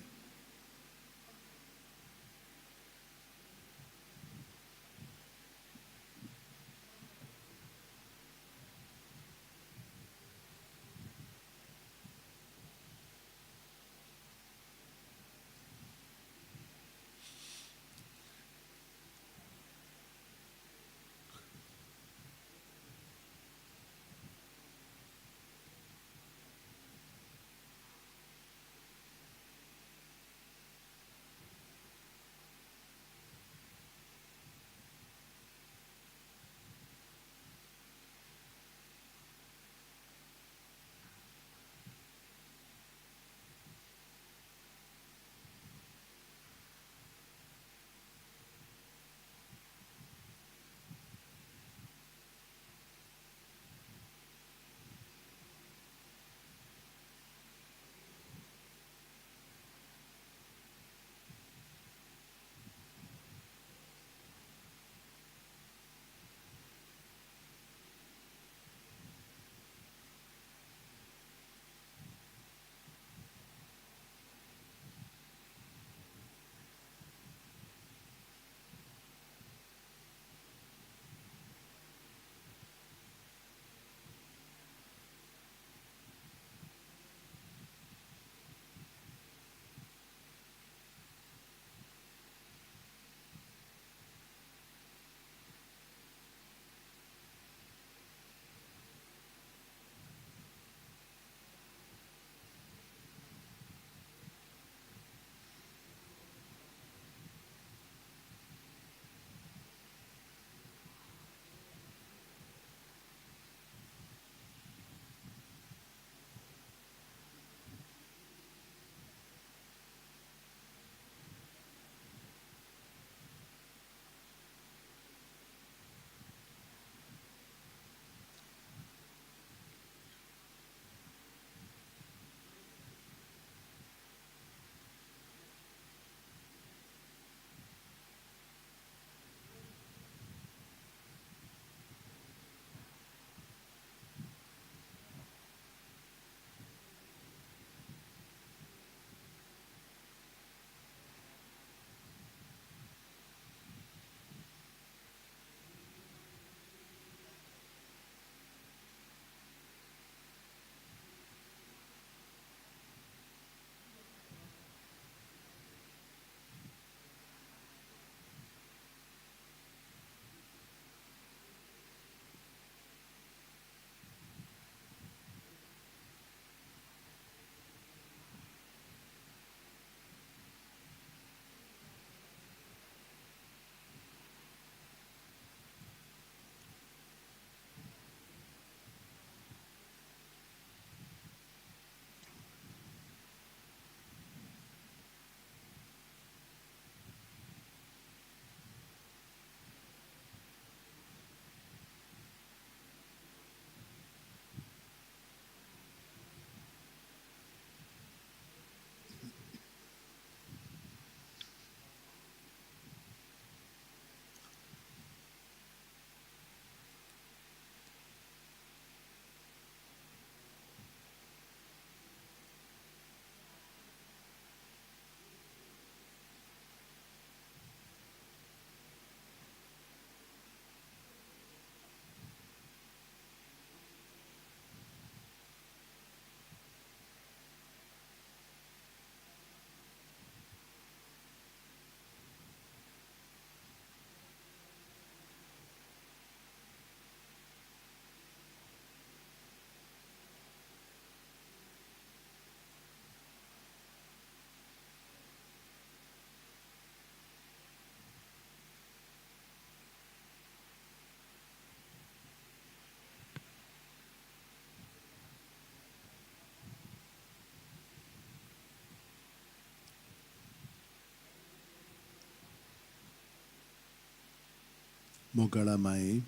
मोगाळा माये,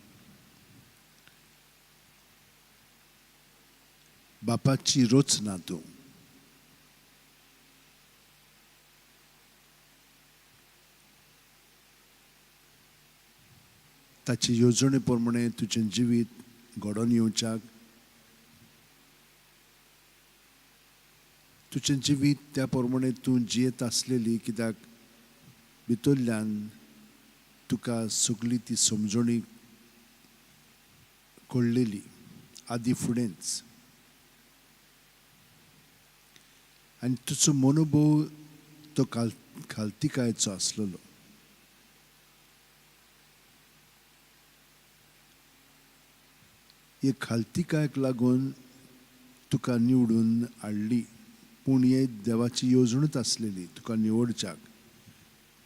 बापाची रचना तूं, ताची येवजणे प्रमाणे तुजें जिवीत घडोवन येवच्याक, तुजें जिवीत त्या प्रमाणे तूं जियेत आसलेली, कित्याक भितरल्यान तुका सगळी ती समजणी कळ्ळेली आदी फुडेंच. आनी तुजो मनोभव तो खालतिकायेचो आसलेलो. हे खालतिकायेक लागून तुका निवडून हाडली, पूण हे देवाची येवजणूच आसलेली तुका निवडच्याक.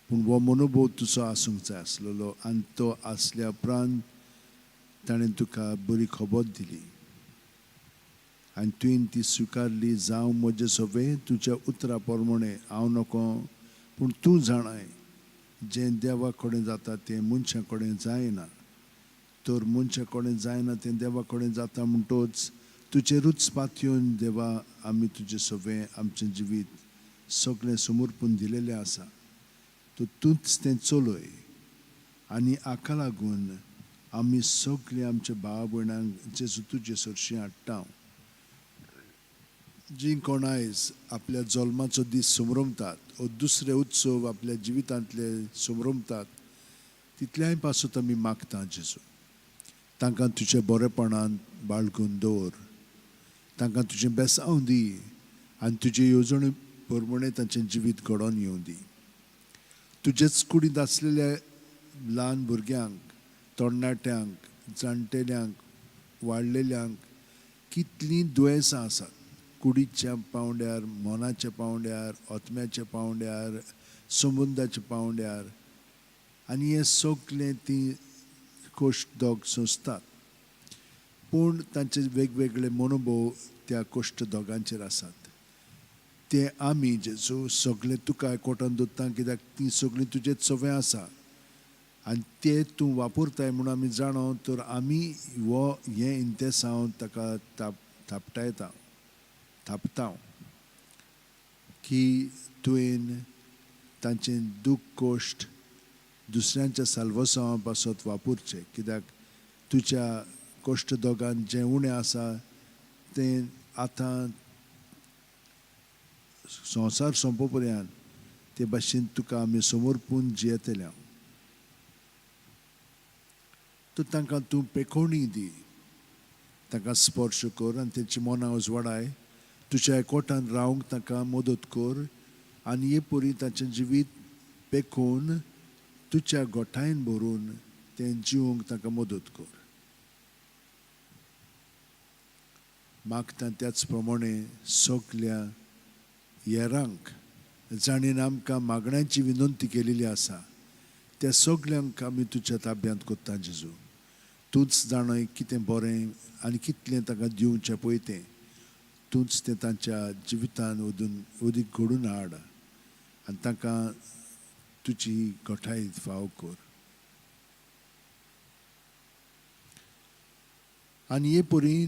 पूण हो मनोभव तुजो आसूंक जाय आसलेलो आनी तो आसल्या उपरांत ताणें तुका बरी खबर दिली आनी तुवें ती स्विकारली. जावं म्हजें सगळें तुज्या उतरा प्रमाणे, हांव नको पूण तूं जाणाय, जें देवा कडेन जाता तें मनशा कडेन जायना, तर मनशा कडेन जायना तें देवा कडेन जाता. म्हणटोच तुजेरूच पातयेवन देवा आमी तुजें सगळें आमचें जिवीत सगळें समर्पून दिलेलें आसा, तर तूंच तें चलय. आनी हाका लागून आमी सगळीं आमच्या भाव भयणांक जेजू तुजे सरशीं हाडटा, जीं कोण आयज आपल्या जल्माचो दीस समरमतात ओ दुसरे उत्सव आपल्या जिवितांतले समरमतात, तितल्याय पासून आमी मागता जेजू, तांकां तुज्या बरेपणान बाळगून दवर, तांकां तुजें बेसांव दी आनी तुजे येवजणे प्रमाणे तांचें जिवीत घडोवन येवं दी. तुजेच कुडींत आसलेल्या ल्हान भुरग्यांक, तरणाट्यांक, जाणटेल्यांक, वाडलेल्यांक कितलीं दुयेंसां आसात, कुडीच्या पांवड्यार, मनाच्या पांवड्यार, आत्म्याच्या पांवड्यार, संबंदाच्या पांवड्यार, आनी हें सगलें तीं कोश्ट दोग सोंसतात, पूण तांचे वेगवेगळे मनोभव त्या कोश्ट दोगांचेर आसात. ते आमी जेजू सगळें तुका एकवटान दवरता, कित्याक तीं सगळीं तुजेच सवंय आसा आनी ते तूं वापरताय म्हूण आमी जाणो, तर आमी हो हें इंतेसांव ताका थापटायता थापता की तुवें तांचें दूख कोश्ट दुसऱ्यांच्या साल्वसांवा पासत वापरचें, कित्याक तुज्या कोश्ट दोगान जें उणें आसा तें आतां संवसार सोंपो पर्यंत ते भाशेन तुका आमी समर्पून जियेतले. तर तांकां तूं पेखोवणी दी, तांकां स्पर्श कर आनी तेंची मनां उजवाडाय, तुज्या एकवटान रावंक तांकां मदत कर आनी हे परी तांचें जिवीत पेखोवन तुज्या गोठायेन भरून तें जिवंक तांकां मदत कर. मागता त्याच प्रमाणे सगल्या हेरांक जाणेन आमकां मागण्यांची विनंती केलेली आसा त्या सगल्यांक आमी तुज्या ताब्यांत करता जेजू. तूंच जाणय कितें बरें आनी कितलें तांकां दिवचें पळय तें, तूंच तें तांच्या जिवितान वदीक घडून हाड आनी तांकां तुजी घटाय फाव कर. आनी हे परी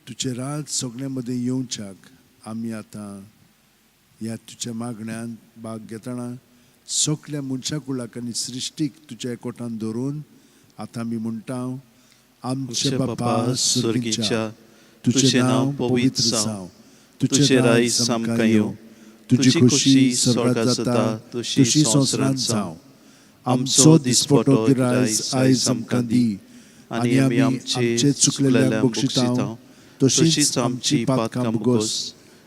तुजें राज सगळ्यां मदें येवच्याक आमी आतां ह्या तुज्या मागण्यांत भाग घेतना सगल्या मनशा कुळाक आनी सृश्टीक तुज्या एकवटान धरून आतां आमी म्हणटा, आमचे बापा सर्गीच्या, तुजें नांव पवित्र जावं, तुजें राज आमकां येवं, तुजी खोशी स्वर्गात जाता तशी संवसारांत जावं. आमचो दिसपटो गिरायस आयज आमकां दी आनी आमी आमचे चुकलेल्यांक बक्षिता तशीच आमची पातकां भोगोस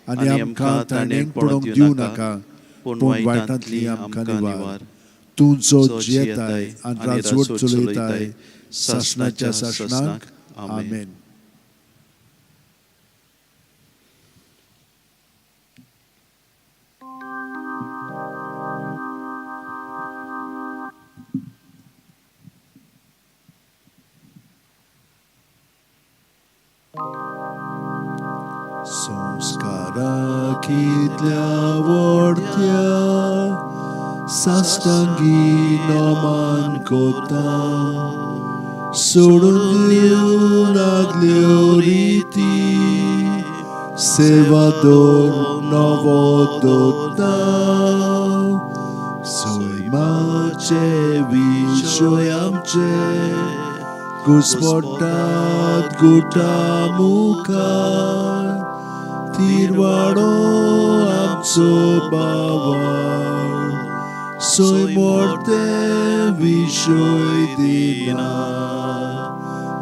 आनी आमकां ताणें पडोवंक दिवं नाका, पूण वायटांतली आमकां निवार. तूं जो जियेताय आनी राजवट चलयताय सासणाच्या सासणाक. आमेन. संस्कारा कितल्या व्हडत्या साश्टांगी नमन कोता सोडून दिवन आदल्यो रिती सेवा दोर नवो दोता सैमाचे विशय आमचे घुस्पटात गुटा मुखार तिरवाडो आमचो बावळ सोय मोर्ते विशय दिना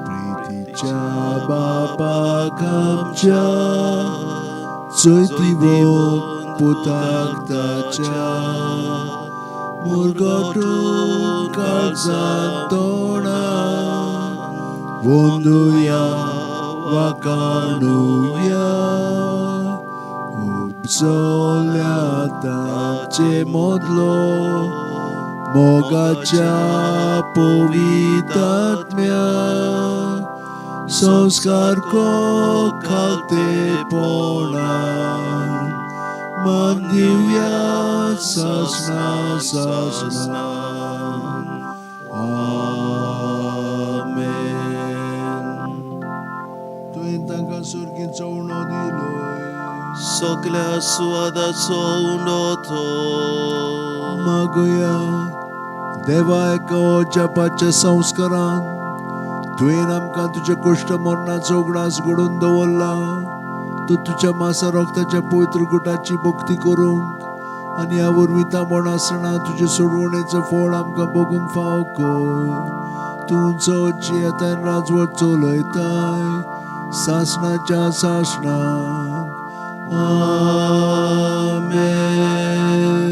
प्रितीच्या बापाक आमच्या चोयतिवो पुताक ताच्या मुरगटून काळजांत तोंडा वंदुया वाकाणुया उपजल्या ताचे मदलो मोगाच्या पवितात्म्या संस्कार को खालतेपणान मान दिवया सासना सासना आमेन. तुवें तांकां सुर्गी चवणो दिलोय. सगल्या सुवादाचो उंडो तो. मागया देवा एका जपाच्या संस्कारान तुवें आमकां तुज्या कुश्ट मरणाचो उगडास घडोवन दवरला. तूं तुज्या मासा रक्ताच्या पवित्र गुटाची भक्ती करूंक आनी ह्या वरवीं तांबण आसतना तुजे सोडवणेचो फळ आमकां भोगूंक फाव कर. तूं चवची आतां राजवट चलयताय सासणाच्या सासणाक. आमेन.